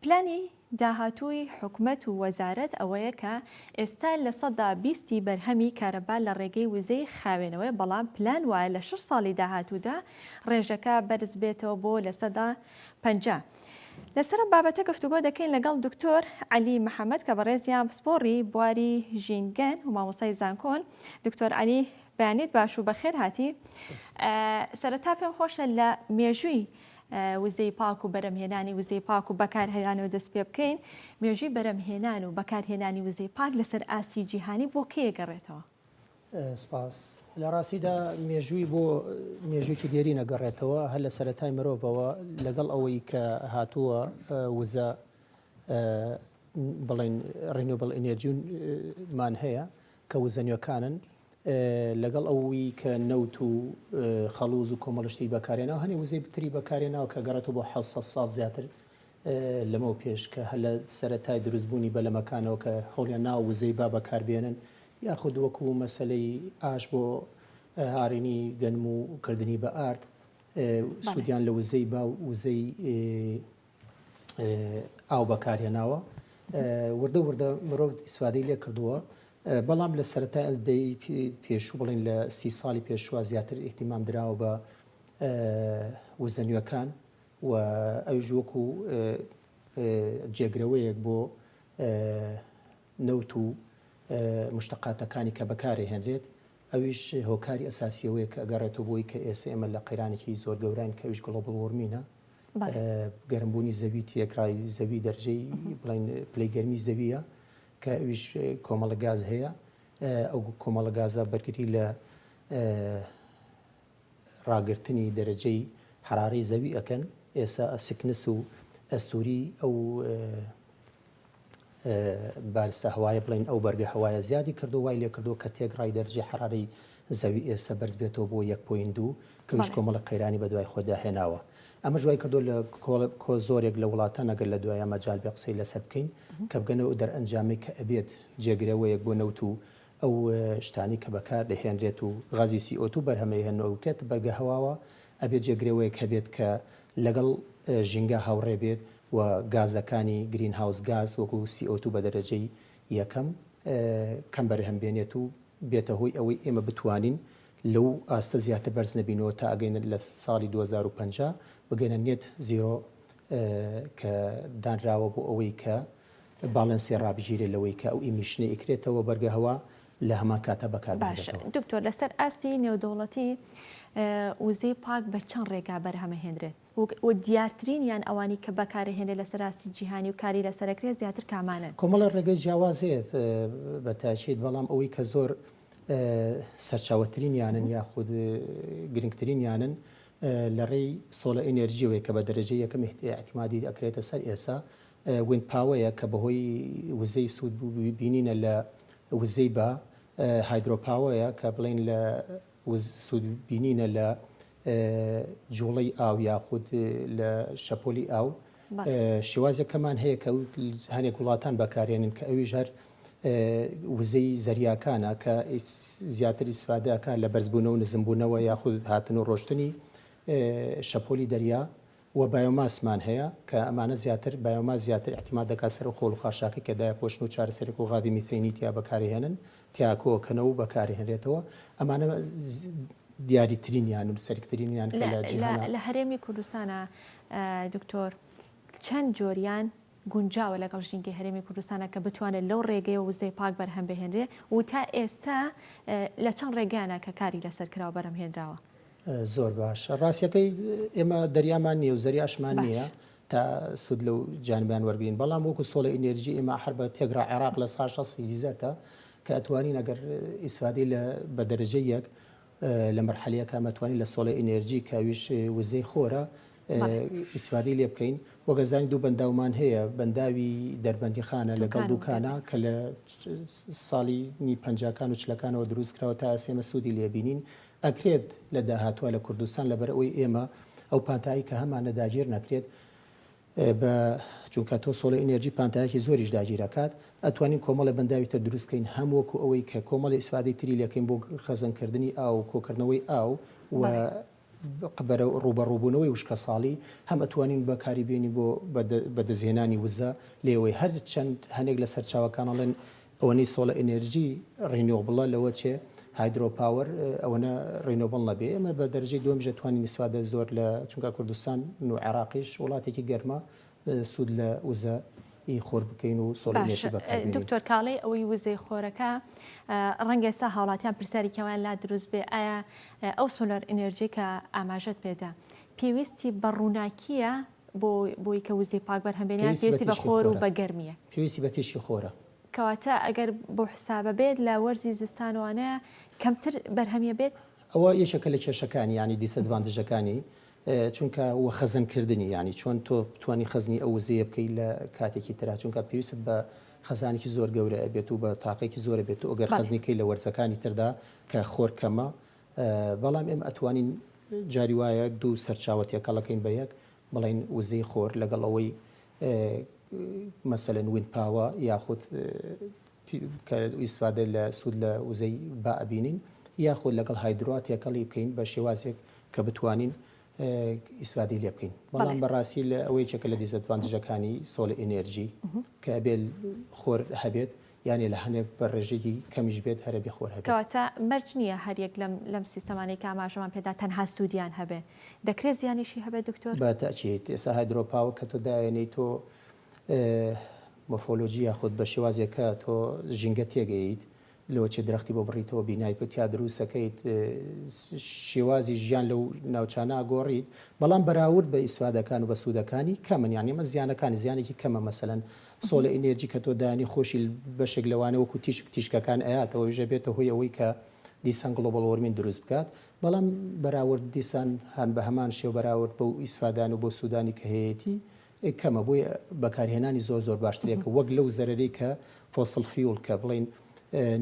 پلانی داهاتووی حکومەت و وەزارەت ئەوەیە کە ئێستا 20% ی بەرهەمی کارەبا لە ڕێگەی وزەی خاوێنەوەیە، بەڵام پلان وایە لە شەش ساڵی داهاتوودا ڕێژەکە بەرزبێتەوە بۆ 50%. لەسەر ئەم بابەتە گفتوگۆ دەکەین لەگەڵ دکتۆر عەلی محەمەد کە بەڕێزیان پسپۆڕی بواری ژینگەن و مامۆستای زانکۆن. دکتۆر عەلی بەیانیت باش و بەخێر هاتی. سەرەتا پێم خۆشە لە مێژووی وزەی پاک و بەرەمهێنانی وزەی پاک و بەکارهێنانەوە دەست پێ بکەین. مێژووی بەرەمهێنان و بەکارهێنانی وزەی پاک لەسەر ئاستی جیهانی بۆ کەی ئەگەڕێتەوە؟ سپاس. لە ڕاستیدا مێژووی بۆ مێژوویەکی دێرین ئەگەڕێتەوە، هەر لە سەرەتای مرۆڤەوە لەگەڵ ئەوەی کە هاتووە وزە بڵێن renewable energy مان هەیە کە وزە نوێکانن لەگەڵ ئەوی کە نەوت و خەڵوز و کۆمەڵشتی بەکارێناوە هەنێ وزەی تری بەکارێناوە کە گەڕێتەوە بۆ 700 ساڵ زیاتر لەمەو پێش کە هەر لە سەرەتای دروستبوونی بەلەمەکانەوە کە هەوڵیان ناوە وزەی با بەکاربێنن یاخود وەکو مەسەلەی ئاش بۆ هاڕینی گەنم و کردنی بە ئارد سوودیان لە وزەی با و وزەی ئاو بەکارهێناوە وردە وردە مرۆڤ ئیسفادەی لێ کردووە بەڵام لە سەرەتای دەی پێشوو بڵین لە سی ساڵی پێشوە زیاتر ئیهتیمام دراوە بە وزە نوێکان و ئەویش وەکو جێگرەوەیەک بۆ نەوت و مشتەقاتەکانی کە بەکارئەهێنرێت، ئەویش هۆکاری ئەساسی ئەوەیە کە ئەگەڕێتەوە بۆی کە ئێسە ئێمە لە قەیرانێکی زۆر گەوراین کە ئەویش global warming ە، گەرمبوونی زەوی تێکڕای زەوی دەرجەی بڵێن پلەی گەرمی زەویە کە ئەویش کۆمەڵە گاز هەیە ئەو کۆمەڵە گازە بەرگری لە ڕاگرتنی دەرەجەی حەرارەی زەوی ئەکەن، ئێسا سکنس و ئەستووری ئەو بارستە هەوایە بڵێین ئەو بەرگە هەوایە زیادی کردووە وای لێکردووە کە تێکڕای دەرەجەی حەرارەی زەوی ئێسە بەرز بێتەوە بۆ یەک point دوو کە ویش کۆمەڵە قەیرانی بەدوای خۆیدا هێناوە. ئەمەش وای کردووە لە کۆ زۆرێک لە وڵاتان ئەگەر لە دوایە مەجال بێ قسەی لەسەر بکەین کە بگەنە ئەو دەرئەنجامەی کە ئەبێت جێگرەوەیەک بۆ نەوت و ئەو شتانەی کە بەکار دەهێنرێت و غازی CO2 بەرهەمەیهێنن و ئەوکرێتە بەرگە هەواوە، ئەبێت جێگرەوەیەک هەبێت کە لەگەڵ ژینگە هاوڕێ بێت و گازەکانی greenhouse gas وەکو CO2 بە دەرەجەی یەکەم کەم بەرهەم بێنێت و بێتە هۆی ئەوەی ئێمە بتوانین لەو ئاستە زیاتر بەرز نەبینەوە تا ئەگەینە لە ساڵی 2050 بگەینە net zero کە دانراوە بۆ ئەوەی کە balance ێ ڕابگیرێ لەوەی کە ئەو emission ەی ئەکرێتەوە بەرگە هەوا لە هەمان کاتا بەکار باشە بهێنرێتەوە. دکتۆر لەسەر ئاستی نێودەوڵەتی وزەی پاک بە چەند ڕێگا بەرهەمەهێنرێت و دیارترینیان ئەوانی کە بەکارەهێنرێت لەسەر ئاستی جیهانی و کاری لەسەرەکرێت زیاتر کامانەن؟ کۆمەڵە ڕێگەی جیاواز هەیە بە تاکید بەڵام ئەوەی کە زۆر سەرچاوەترینیانن یاخود گرنگترینیانن لە ڕێی solar energy یەوەیە کە بە دەرەجەی یەکەم ئیعتیمادی ئەکرێتە سەر ئێسا wind power ە کە بەهۆی وزەی سوود بینینە لە وزەی با، hydro power ە کە بڵێین لە سوود بینینە لە جوڵەی ئاو یاخود لە شەپۆلی ئاو. شێوازێکەمان هەیە کە هەنێک وڵاتان بەکارێنن کە ئەویش هەر وزەی زەریاکانە کە زیاتر ئیسفادەکە لە بەرزبوونەوە نزمبوونەوە یاخود هاتن و ڕۆشتنی شەپۆلی دەریا و بایۆماسمان هەیە کە ئەمانە زیاتر بایۆماس زیاتر ئیعتیماد دەکات سەر ئەو خۆڵ و خاشاکەی کە دایەپۆشن و چارەسەرێک و غازی میثەینی تیا بەکارئەهێنن تیا کۆئەکەنەوە و بەکارئەهێنرێتەوە ئەمانە دیاریترینیان و سەرکترینیان کە لە جیهانا. لە هەرێمی کوردستانا دکتۆر چەند جۆریان گونجاوە لەگەڵ ژینگەی هەرێمی کوردستانا کە بتوانێت لەو ڕێگەیەوە وزەی پاک بەرهەم بهێنرێ و تا ئێستا لە چەند ڕێگەیانا کە کاری لەسەر کراوە بەرهەم هێنراوە؟ زۆر باشە ڕاستیەکەی ئێمە دەریامان نییە و زەریاشمان نییە تا سوود لەو جانبیان وەرگین بەڵام وەکو solar energy ئێمە هەر بە تێگرا عێراق لە سا شەستی desert ە کە ئەتوانین ئەگەر ئیسفادەی لە بە دەرەجەی یەک لە مەرحەلەیەکا مەتوانین لە solar energy کە ئەویش وزەی خۆرە ئیسفادەی لێ بکەین وەک ئەزانین دوو بەنداومان هەیە بەنداوی دەربەندیخانە لەگەڵ دوکانە کە لە ساڵی پەنجاکان و چلەکانەوە دروست کراوە تا ئێستا ئێمە سوودی لێ بینین ئەکرێت لە داهاتووە لە کوردستان لەبەرئەوەی ئێمە ئەو پانتایی کە هەمانە داگیر نەکرێت بە چونکە تۆ solar energy پانتایەکی زۆریش داگیر ئەکات ئەتوانین کۆمەڵێ بەنداوی تر دروست کەین هەم وەکو ئەوەی کە کۆمەڵی ئیسفادەی تری لێکەین بۆ خەزنکردنی ئاو و کۆکردنەوەی ئاو و بەرەو ڕووبەڕووبوونەوەی وشکەساڵی هەم ئەتوانین بەکاری بێنین بۆ بەدەستهێنانی وزە لێوەی هەر چەند هەنێک لە سەرچاوەکان ئەڵێن ئەوەنەی solar energy renewable ە لەوە چێ hydro power ئەوەنە renewable نەبێ ئێمە بە دەرەجەی دووەمیش ئەتوانین ئیسفادە زۆر لە چونکە کوردستان و عێراقیش وڵاتێکی گەرمە. سوود لە وزە ی خۆر بکەین و solar energy بەکار بێنین. دکتۆر کاڵێ ئەوەی وزەی خۆرەکە ڕەنگە ئێستا هاوڵاتیان پرسیارێکی ئەوەیان لا دروست بێ ئایا ئەو solar energy کە ئاماژەت پێدا پێویستی بە ڕووناکییە بۆ بۆی کە وزەی پاک بەرهەم بێنێ یان پێویستی بە خۆر و بە گەرمییە؟ پێویستی بە تیشکی خۆرە. کەواتە ئەگەر بەو حسابە بێت لە وەرزی زستان وانەیە کەمتر بەرهەمیە بێت؟ ئەوە یەکێکە لە کێشەکانی یانی disadvantage ەکانی چونکە وە خەزن کردنی یانی چۆن تۆ بتوانی خەزنی ئەو وزەیە بکەی لە کاتێکی ترا چونکە پێویستت بە خەزانێکی زۆر گەورە ئەبێت و بە تاقێکی زۆر ئەبێت و ئەگەر خەزنی کەی لە وەرزەکانی تردا کە خۆر کەمە بەڵام ئێمە ئەتوانین جاری وایە دوو سەرچاوە تێکەڵەکەین بە یەک بڵێین وزەی خۆر لەگەڵ ئەوەی مەسەلەن wind power یاخود کە ئیسفادە لە سوود لە وزەی با ئەبینین یاخود لەگەڵ hydro تێکەڵی بکەین بە شێوازێک کە بتوانین ئیسفادەی لێ بکەین بەڵام بەڕاستی لە ئەوە یەکێکە لە disadvantage ەکانی solar energy کە ئەبێ خۆر هەبێت یانێ لە هەنێک بە ڕێژەیەکی کەمیش بێت هەر ئەبێ خۆر هەبێت. کەواتە مەرج نییە هەر یەک لەم لەم سیستەمانەی کە ئاماژەمان پێدا تەنها سوودیان هەبێ دەکرێت زیانیشی هەبێت دکتۆر؟ بە تەئکید ئێستا hydro power کە تۆ دایەنێی تۆ مۆرفۆلۆجی یاخود بە شێوازێک کە تۆ ژینگە تێگەیت لەوە چێ درەختی بۆ بڕیتەوە بینای پێ تیا دروستەکەیت شێوازی ژیان لەو ناوچانە گۆڕیت بەڵام بەراورد بە ئیسفادەکان و بە سوودەکانی کەمن یانی ئەمە زیانەکانی زیانێکی کەمە مەسەلەن solar energy کە تۆ دانی خۆشی بەشێک لەوانە وەکو تیشک تیشکەکان ئەیاتەوە ئەویش ئەبێتە هۆی ئەوەی کە دیسان global warming دروست بکات بەڵام بەراورد دیسان هەن بە هەمان شێوە بەراورد بەو ئیسفادان و بەو سوودانی کە هەیەتی کەمە بۆیە بەکارهێنانی زۆر زۆر باشترە کە وەک لەو زەرەرەی کە fossil fuel کە بڵێین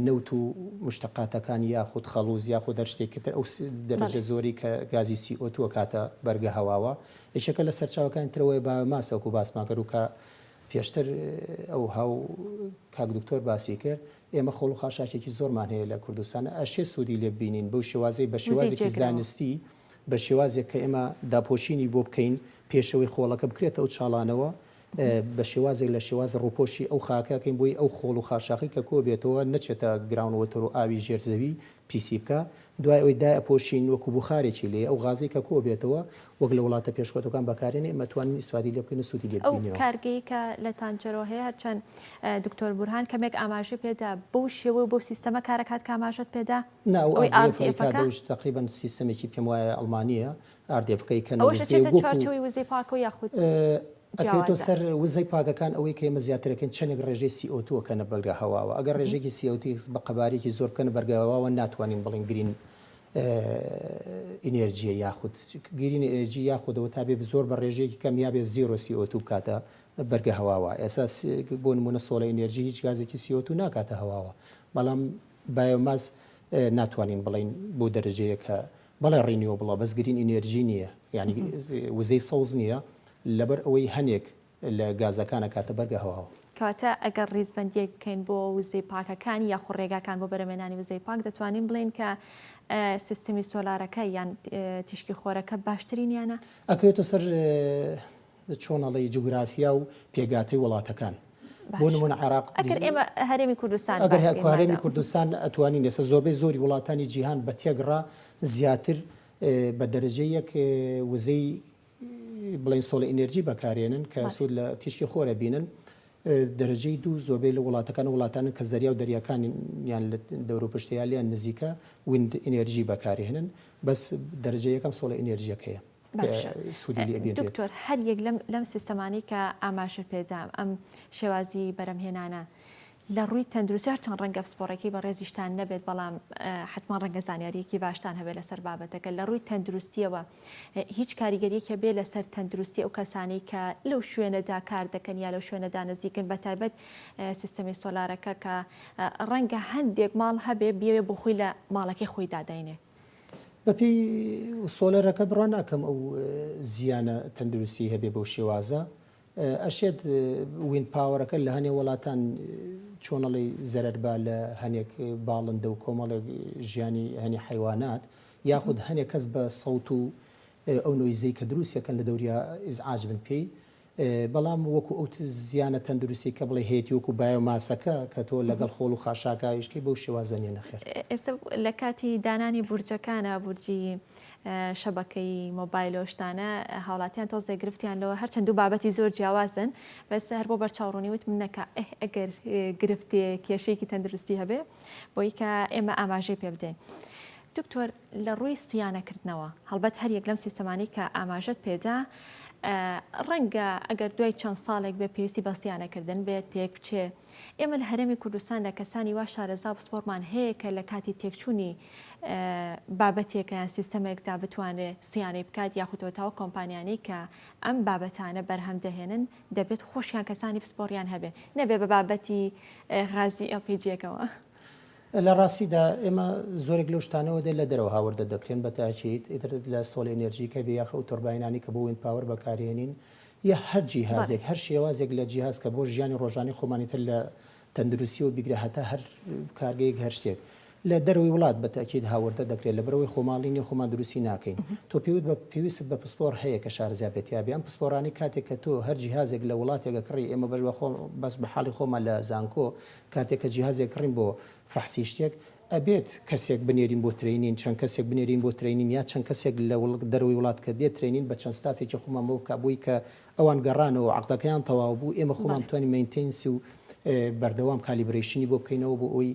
نەوت و مشتەقاتەکان یاخود خەڵوز یاخود هەر شتێکی تر ئەو دەرەجە زۆری کە گازی CO2 ئەکاتە بەرگە هەواوە یەکێکە لە سەرچاوەکانی ترەوەی biomass وەکو باسمان کرد و کە پێشتر ئەو هاو کاک دکتۆر باسی کرد ئێمە خۆڵ و خاشاکێکی زۆرمان هەیە لە کوردستان ئەشێ سوودی لێ ببینین بەو شێوازەی بە شێوازێکی زانستی بە شێوازێک کە ئێمە داپۆشینی بۆ بکەین پێشەوەی خۆڵەکە بکرێتە ئەو چاڵانەوە بە شێوازێک لە شێواز ڕووپۆشی ئەو خاکە کەین بۆی ئەو خۆڵ و خاشاخی کە کۆ بێتەوە نەچێتە ground water و ئاوی ژێر زەوی پیسی بکا دوای ئەوەی دایئەپۆشین وەکو بوخارێکی لێ ئەو غازەی کە کۆ بێتەوە وەک لە وڵاتە پێشکەوتوەکان بەکارێنێ ئێمە توانین ئیسفادەی لێ بکەین و سوودی لێ ئەو ببینیەوە. کارگەی کە لە تانجەرۆ هەیە هەرچەند دکتۆر بورهان کەمێک ئاماژەی پێدا بەو شێوە و بەو سیستەمە کارەکات کە ئاماژەت پێدا؟ نا ئەو ئەوەی RDF ەی RDF ەکە؟ کە تەقریبەن سیستەمێکی پێم وایە ئەڵمانییە RDF ەکەی کە ئەوەش وزەی ئەچێتە وەکو چوارچێوەی وزەی پاکەوە یاخود ئەکەوێتەوە جیاوازە؟ سەر وزەی پاکەکان ئەوەی کە ئێمە زیاتر ئەکەین چەندێک ڕێژەی CO2 ئەکەنە بەرگە هەواوە ئەگەر ڕێژەیەکی CO2 بە قەبارەیەکی زۆر بکەنە بەرگە هەواوە ناتوانین بڵێین green energy یە یاخود green energy یاخود ئەوە تا بێ زۆر بە ڕێژەیەکی کەم یا بێ zero CO2 بکاتە بەرگە هەواوە ئێستا بۆ نمونە solar energy هیچ گازێکی CO2 ناکاتە هەواوە بەڵام biomass ناتوانین بڵێین بۆ دەرەجەیە کە بەڵێ renewable ە بەس green energy نییە یانی وزەی سەوز نییە لەبەر ئەوەی هەنێک لە گازەکان ئەکاتە بەرگە هەواوە. کەواتە ئەگەر ڕیزبەندییەک بکەین بۆ وزەی پاکەکان یاخود ڕێگاکان بۆ بەرهەمهێنانی وزەی پاک دەتوانین بڵێین کە سیستمی سۆلارەکە یان تیشکی خۆرەکە باشترینیانە؟ ئەکەوێتە سەر چۆن ئەڵێی جوگرافیا و پێگاتەی وڵاتەکان بۆ نمونە عێراق ئەگەر ئێمە هەرێمی کوردستان ئەگەر هەرێمی کوردستان ئەتوانین ئێستا زۆربەی زۆری وڵاتانی جیهان بە تێگڕا زیاتر بە دەرەجە یەک وزەی بڵێن solar energy بەکارێنن کە سوود لە تیشکی خۆرە بینن دەرەجەی دوو زۆربەی لە وڵاتەکان وڵاتانن کە زەریا و دەریاکانیان لە دەوروپشتە یا لێیان نزیکە wind energy بەکارهێنن بەس دەرەجە یەکەم solar energy یەکەیە. باشە دکتۆر هەر یەک لەم سیستەمانەی کە ئاماژە پێدام ئەم شێوازی بەرەمهێنانە لە ڕووی تەندروستی هەرچەند ڕەنگە پسپۆڕێکی بەڕێزیشتان نەبێت بەڵام حتمما ڕەنگە زانیاریەکی باشتان هەبێت لەسەر بابەتەکە لە ڕووی تەندروستیەوە هیچ کاریگەریەکە بێ لەسەر تەندروستی ئەو کەسانەی کە لەو شوێنەدا کار دەکەن یا لەو شوێنەدا نزیکن بە تایبەت سیستەمی سۆلارەکە کە ڕەنگە هەندێک ماڵ هەبێ بیەوێ بۆ خۆی لە ماڵەکەی خۆی داداینێ. بەپێی سۆلەرەکە بڕوا ناکەم ئەو زیانە تەندروستی هەبێ بەو شێوازە ئەشێت wind power ەکە لە هەنێ وڵاتان چۆنەڵی زەرەر با لە هەنێک باڵندە و کۆمەڵێک ژیانی هەنی حیوانات یاخود هەنێک کەس بە سەوت و ئەو noise ەی کە دروستەکەن لە دەوریا ئیزعاج بن پێی. بەڵام وەکو ئەو زیانە تەندروستی کە بڵێ هەیەتی وەکو بایۆماسەکە کە تۆ لەگەڵ خۆڵ و خاشاکە ئیشکەی بەو شێوازە نیە نەخێر. ئێستا لە کاتی دانانی بورجەکانە بورجی شەبەکەی مۆبایل و شتانە هاوڵاتیان تۆزێ گرفتیان لەوە هەرچەند دوو بابەتی زۆر جیاوازن بەس هەر بۆ بەرچاوڕوونی وتم نەکا ئه ئەگەر گرفتێ کێشەیەکی تەندروستی هەبێ بۆی کە ئێمە ئاماژەی پێ بدەین. دکتۆر لە ڕووی سیانەکردنەوە هەڵبەت هەر یەک لەم سیستەمانەی کە ئاماژەت پێدا ڕەنگە ئەگەر دوای چەند ساڵێک بێ پێویستی بە سیانەکردن بێت تێک بچێ ئێمە لە هەرێمی کوردستاندا کەسانی وا شارەزا و پسپۆڕمان هەیە کە لە کاتی تێکچوونی بابەتێکە یان سیستەمێکدا بتوانێ سیانەی بکات یاخود تاوە کۆمپانیانەی کە ئەم بابەتانە بەرهەم دەهێنن دەبێت خۆشیان کەسانی پسپۆڕیان هەبێت نەبێ بە بابەتی غازی LPG یەکەوە. لە ڕاستیدا ئێمە زۆرێک لەو شتانەوە دێت لە دەرەوە هاوردە دەکرێن بە تاکید ئیتر لە solar energy کە بێ یاخە ئەو تۆرباینانی کە بۆ wind power بەکارهێنین یا هەر جیهازێک هەر شێوازێک لە جیهاز کە بۆ ژیانی ڕۆژانەی خۆمانی تر لە تەندروستیەوە بیگرە هەتا هەر کارگەیەک هەر شتێک لە دەرەوەی وڵات بە تەئکید هاوردە دەکرێت لەبەرئەوەی خۆماڵی نیە خۆمان دروستی ناکەین تۆ پێوت بە پێویستت بە پسپۆڕ هەیە کە شارەزا بێت تیا بێ ئەم پسپۆڕانەی کاتێک کە تۆ هەر جیهازێک لە وڵاتێک ئەکڕی ئێمە بەش بە خۆ بەس بە حاڵی خۆمان لە زانکۆ کاتێک کە جیهازێک کڕین بۆ فەحسی شتێک ئەبێت کەسێک بنێرین بۆ training چەند کەسێک بنێرین بۆ training یا چەند کەسێک لە دەرەوەی وڵات کە دێت training بە چەند staff ێکی خۆمان بۆ بکا بۆی کە ئەوان گەڕانەوە عەقدەکەیان تەواو بوو ئێمە خۆمان بتوانین maintenance ی و بەردەوام calibration ی بۆ بکەینەوە بۆ ئەوەی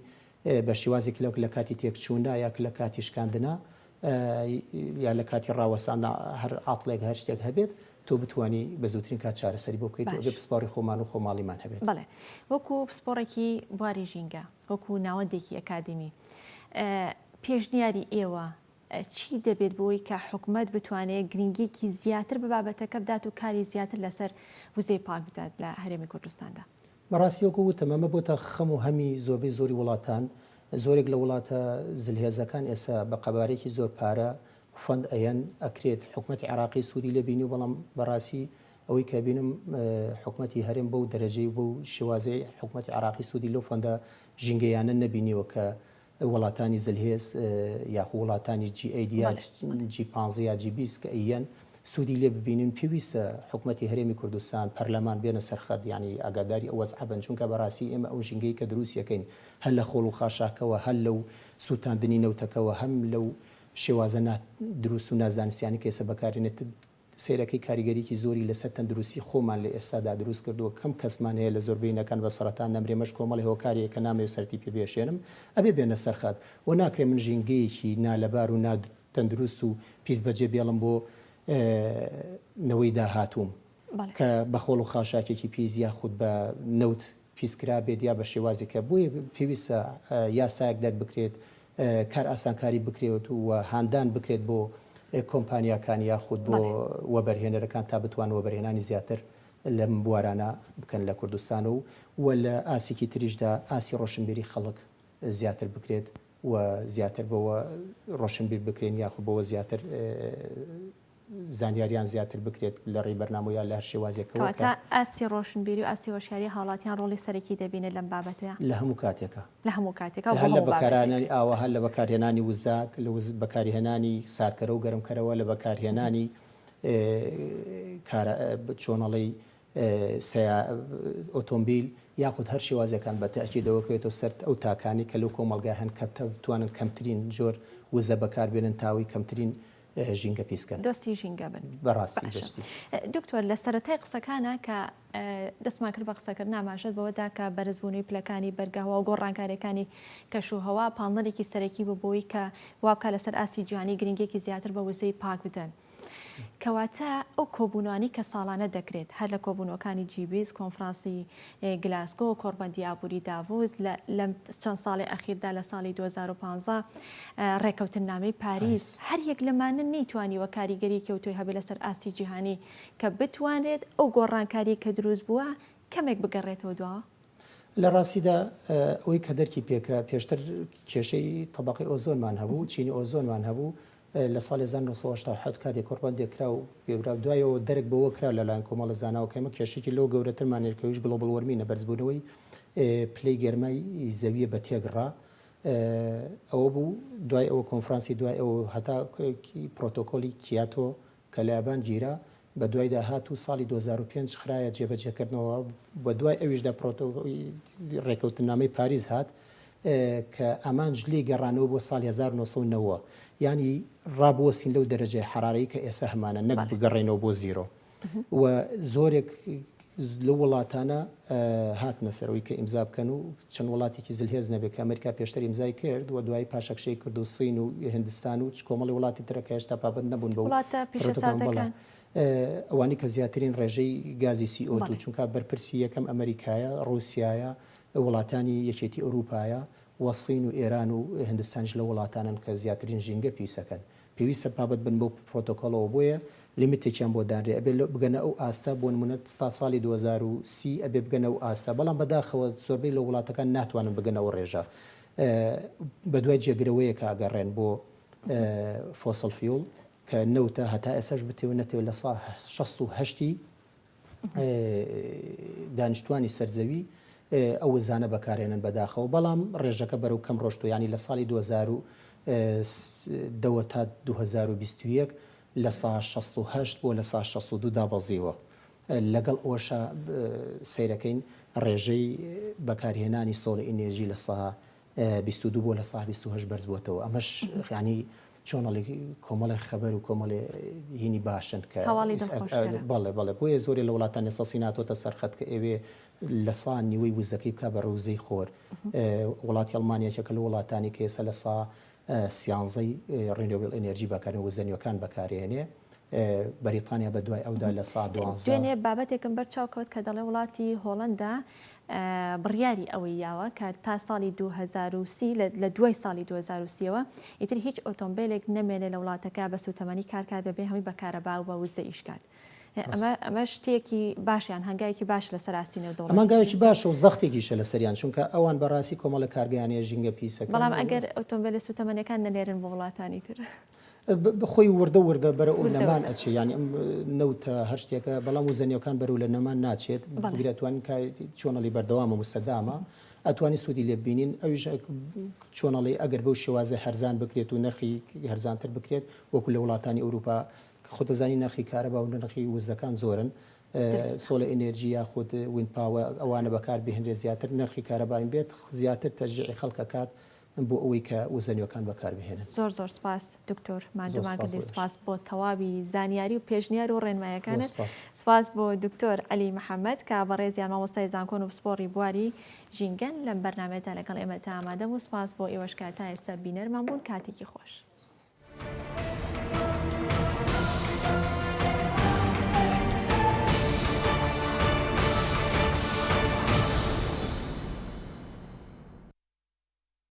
بە شێوازێک لەوک لە کاتی تێکچوونا یا لە کاتی شکاندنا یا لە کاتی ڕاوەستاندا هەر عاتڵێک هەر شتێک هەبێت تۆ بتانی بە زووترین کات چارەسەری بۆ بکەیت و ئەبێ پسپۆڕی خۆمان و خۆماڵیمان هەبێت. بەڵێ وەکو پسپۆڕێکی بواری ژینگە وەکو ناوەندێکی ئەکادیمی پێشنیاری ئێوە چی دەبێت بۆی کە حکومەت بتوانێت گرنگیەکی زیاتر بە بابەتەکە بدات و کاری زیاتر لەسەر وزەی پاک بدات لە هەرێمی کوردستاندا؟ بەڕاستی وەکو وتم ئەمە بۆتە خەم و هەمی زۆربەی زۆری وڵاتان، زۆرێک لە وڵاتە زلهێزەکان ئێستا بە قەبارەیەکی زۆر پارە fund ئەیەن، ئەکرێت حکومەتی عێراقی سوودی لێ بینی بەڵام بەڕاستی ئەوەی کە بینم حکومەتی هەرێم بەو دەرەجەی و بەو شێوازەی حکومەتی عێراقی سوودی لەو fund ە ژینگەیانە نەبینیوە کە وڵاتانی زلهێز یاخو وڵاتانی G eight یا G پانزە یا G 20 کە ئەیەن سوودی لێ ببینن پێویستە حکومەتی هەرێمی کوردستان پەرلەمان بێنە سەر خەت یانی ئاگاداری ئەو وەزعە بن چونکە بەڕاستی ئێمە ئەو ژینگەی کە دروستیەکەین هەر لە خۆڵ و خاشاکەوە هەر لەو سووتاندنی نەوتەکەوە هەم لەو شێوازە نا دروست و نازانستیانەی کە ئێستا بەکارێنێت سەیرەکەی کاریگەریی زۆری لەسەر تەندروستی خۆمان لە ئێستادا دروست کردووە، کەم کەسمان هەیە لە زۆربەینەکان بە سەرەتان نەمرێ مەش کۆمەڵی هۆکاری هەیە کە نامەوێ سەرتی پێ بێشێنم ئەبێ بێنە سەر خەت و ناکرێ من ژینگەیەکی نالەبار و نا تەندروست و پیس بەجێ بێڵم بۆ نەوەی داهاتووم کە بە خۆڵ و خاشاکێکی پیس یاخود بە نەوت پیس کرابێت یا بە شێوازێک کە بۆیە پێویستە یاسایەک دەربکرێت کار ئاسانکاری بکرێت و هاندان بکرێت بۆ کۆمپانیاکان یاخود بۆ وەبەرهێنەرەکان تا بتوان وەبەرهێنانی زیاتر لەم بوارانە بکەن لە کوردستان و و لە ئاسێکی تریشدا ئاستی ڕۆشنبیری خەڵک زیاتر بکرێت و زیاتر بەوە ڕۆشنبیر بکرێن یاخود بەوە زیاتر زانیاریان زیاتر بکرێت لە ڕێی بەرنامە یا لە هەر شێوازێکەوە کە. کەواتە ئاستی ڕۆشنبیری و ئاستی هۆشیاری هاوڵاتیان ڕۆڵی سەرەکی دەبینێت لەم بابەتەیا؟ لە هەموو کاتێکا. لە هەموو کاتێکا و بۆ هەر لە هەموو بابەتێک. بەکارهێنانی ئاوە، هەر لە بەکارهێنانی وزە، لە بەکارهێنانی ساردکەرەوە و گەرمکەرەوە، لە بەکارهێنانی کارە چۆنەڵی سەیا ئۆتۆمبیل یاخود هەر شێوازێکان بە تەئکیدەوە کەوێتەوە سەر ئەو تاکانەی کە لەو کۆمەڵگا هەن کە بتوانن کەمترین جۆر وزە بەکاربێنن تاوەی کەمترین ژینگە پیس کەن. دۆستی ژینگە بن. بەڕاستی باشە دۆستی. دکتۆر لە سەرەتای قسەکانا کە دەستمان کرد بە قسەکردن ئاماژەت بەوە دا کە بەرزبوونەوەی پلەکانی بەرگەهەوا و گۆڕانکارییەکانی کەشوهەوا پاڵنەرێکی سەرەکی بوو بۆی کە وا بکات لەسەر ئاستی جیهانی گرنگییەکی زیاتر بە وزەی پاک بدەن. کەواتە ئەو کۆبوونەوانەی کە ساڵانە دەکرێت هەر لە کۆبوونەوەکانی جی 20، کۆنفرانسی گلاسگۆ، کۆڕبەندی ئابووری داڤوس، لەم چەند ساڵی ئەخیردا لە ساڵی 2015 ڕێکەوتننامەی پاریس، هەر یەک لەمانە نەیتوانیوە کاریگەریی ئەوتۆی هەبێت لەسەر ئاستی جیهانی کە بتوانرێت ئەو گۆڕانکارییەی کە دروست بووە کەمێک بگەڕێتەوە دواوە؟ لە ڕاستیدا ئەوەی کە دەرکی پێکرا پێشتر کێشەی تەبەقەی ئۆزۆنمان هەبوو، چینی ئۆزۆنمان هەبوو، لە ساڵی 1987 کاتێک کۆڕبەندێک کرا و پێورا و دوایەوە دەرک بەوە کرا لەلایەن کۆمەڵە زاناوە کە ئێمە کێشەیەکی لەوە گەورەترمان هەیە کە ئەویش global warming ە بەرزبوونەوەی پلەی گەرمای زەویە بە تێکڕا ئەوە بوو دوای ئەوە کۆنفرانسی دوای ئەوە هەتا پرۆتۆکۆلی کیاتۆ کە لە یابان گیرا. بە دوایدا هات و ساڵی 2005 خرایە جێبەجێکردنەوە بە دوای ئەویشدا پرۆتۆ ڕێکەوتنامەی پاریس هات کە ئامانج لێی گەڕانەوە بۆ ساڵی 1990 یانی ڕابوەستین لەو دەرەجەی حەرارەی کە ئێستا هەمانە نەک بگەڕێنەوە بۆ zero و زۆرێک لەو وڵاتانە هاتنە سەرەوەی کە ئیمزا بکەن و چەند وڵاتێکی زلهێز نەبێت کە ئەمریکا پێشتر ئیمزای کرد و دوایی پاشەکشەی کرد و سین و هندستان و کۆمەڵی وڵاتی ترە کە هێشتا پابەند نەبوون بە وڵاتە پیشەسازەکان. ئەوانەی کە زیاترین ڕێژەی گازی CO2 چونکە بەرپرسی یەکەم ئەمریکایە، ڕووسیایە، وڵاتانی یەکێتی ئەوروپایە و سین و ئێران و هندستانیش لەو وڵاتانەن کە زیاترین ژینگە پیسەکەن. پێویستە پابەند بن بەو پرۆتۆکۆڵەوە بۆیە لیمیتێکیان بۆ دانرێ ئەبێ بگەنە ئەو ئاستە بۆ نمونە تا ساڵی 2030 ئەبێ بگەنە ئەو ئاستە بەڵام بەداخەوە زۆربەی لە وڵاتەکان ناتوانن بگەنە ئەو ڕێژە بەدوای جێگرەوەیەکا ئەگەڕێن بۆ fossil fuel کە نەوتە هەتا ئێستاش بتێ و نەتێ لە سا 68 ی دانیشتوانی سەر زەوی ئەو وزانە بەکارێنن بەداخەوە بەڵام ڕێژەکە بەرەو کەم ڕۆشتوە یانی لە ساڵی 2010 ەوە تا 2021 لە سا 68 بۆ لە سا 62 دابەزیوە لەگەڵ ئەوەشا سەیرەکەین ڕێژەی بەکارهێنانی solar energy لە سا 22 بۆ لە سا 28 بەرز بۆتەوە ئەمەش یانی چۆن ئەڵێ کۆمەڵێ خەبەر و کۆمەڵێ هینی باشن کە هەواڵی دڵخۆشکەرە. بەڵێ بەڵێ بۆیە زۆرێ لە وڵاتان ئێستا سین هاتۆتە سەر خەت کە ئەوێ لە سا نیوەی وزەکەی بکا بە وزەی خۆر وڵاتی ئەڵمانیا یەکێکە لە وڵاتانی کە ئێستا لە سا سیانزەی renewable energy بەکارێن وزە نوێکان بەکارێنێ بەریتانیا بە دوای ئەودا لە سا دوانزە. دوێنێ بابەتێکم بەر چاو کەوت کە دەڵێ وڵاتی هۆڵەندا بڕیاری ئەوەی یاوە کە تا ساڵی 2030 لە دوای ساڵی 2030 ەوە ئیتر هیچ ئۆتۆمبیلێک نەمێنێ لە وڵاتەکە بە سوتەمەنی کارکات بەبێ هەمووی بە کارەبا و بە وزە ئیش کات. ئەمە ئەمە شتێکی باشیان هەنگاوێکی باش لەسەر ئاستی نێودەوڵەتی. ئەمە هەنگاوێکی باشە و زەختێکیشە لەسەریان چونکە ئەوان بەڕاستی کۆمەڵە کارگەیان هەیە ژینگە پیسەکەن. بەڵام ئەگەر ئۆتۆمبیلە سوتەمەنیەکان نەنێرن بۆ وڵاتانی تر. خۆی وردە وردە بەرەو ئەو نەمان ئەچێ یانی ئەم نەوتە هەر شتێکە بەڵام وزە نوێکان بەرەو لە نەمان ناچێت بگرە توانین کا چۆنەڵی بەردەوامە مستەدامە ئەتوانی سوودی لێ ببینین ئەویش چۆنەڵی ئەگەر بەو شێوازە هەرزان بکرێت و نرخی هەرزانتر بکرێت وەکو لە وڵاتانی ئەوروپا خۆتەزانی نرخی کارەبا و نرخی وزەکان زۆرن solar energy یاخود wind power ئەوانە بەکار بهێنرێت زیاتر نرخی کارەباین بێت زیاتر تەشجیعی خەڵک ئەکات بۆ ئەوەی کە وزە نوێکان بەکار بهێنن. زۆر زۆر سپاس دکتۆر ماندوومان کردی سپاس بۆ تەواوی زانیاری و پێشنیار و ڕێنمایەکانت سپاس بۆ دکتۆر عەلی محەمەد کە بەڕێزیان مامۆستای زانکۆن و پسپۆڕی بواری ژینگەن لەم بەرنامەیەدا لەگەڵ ئێمە تا ئامادە بوو سپاس بۆ ئێوەش کە تا ئێستا بینەرمان بوون کاتێکی خۆش.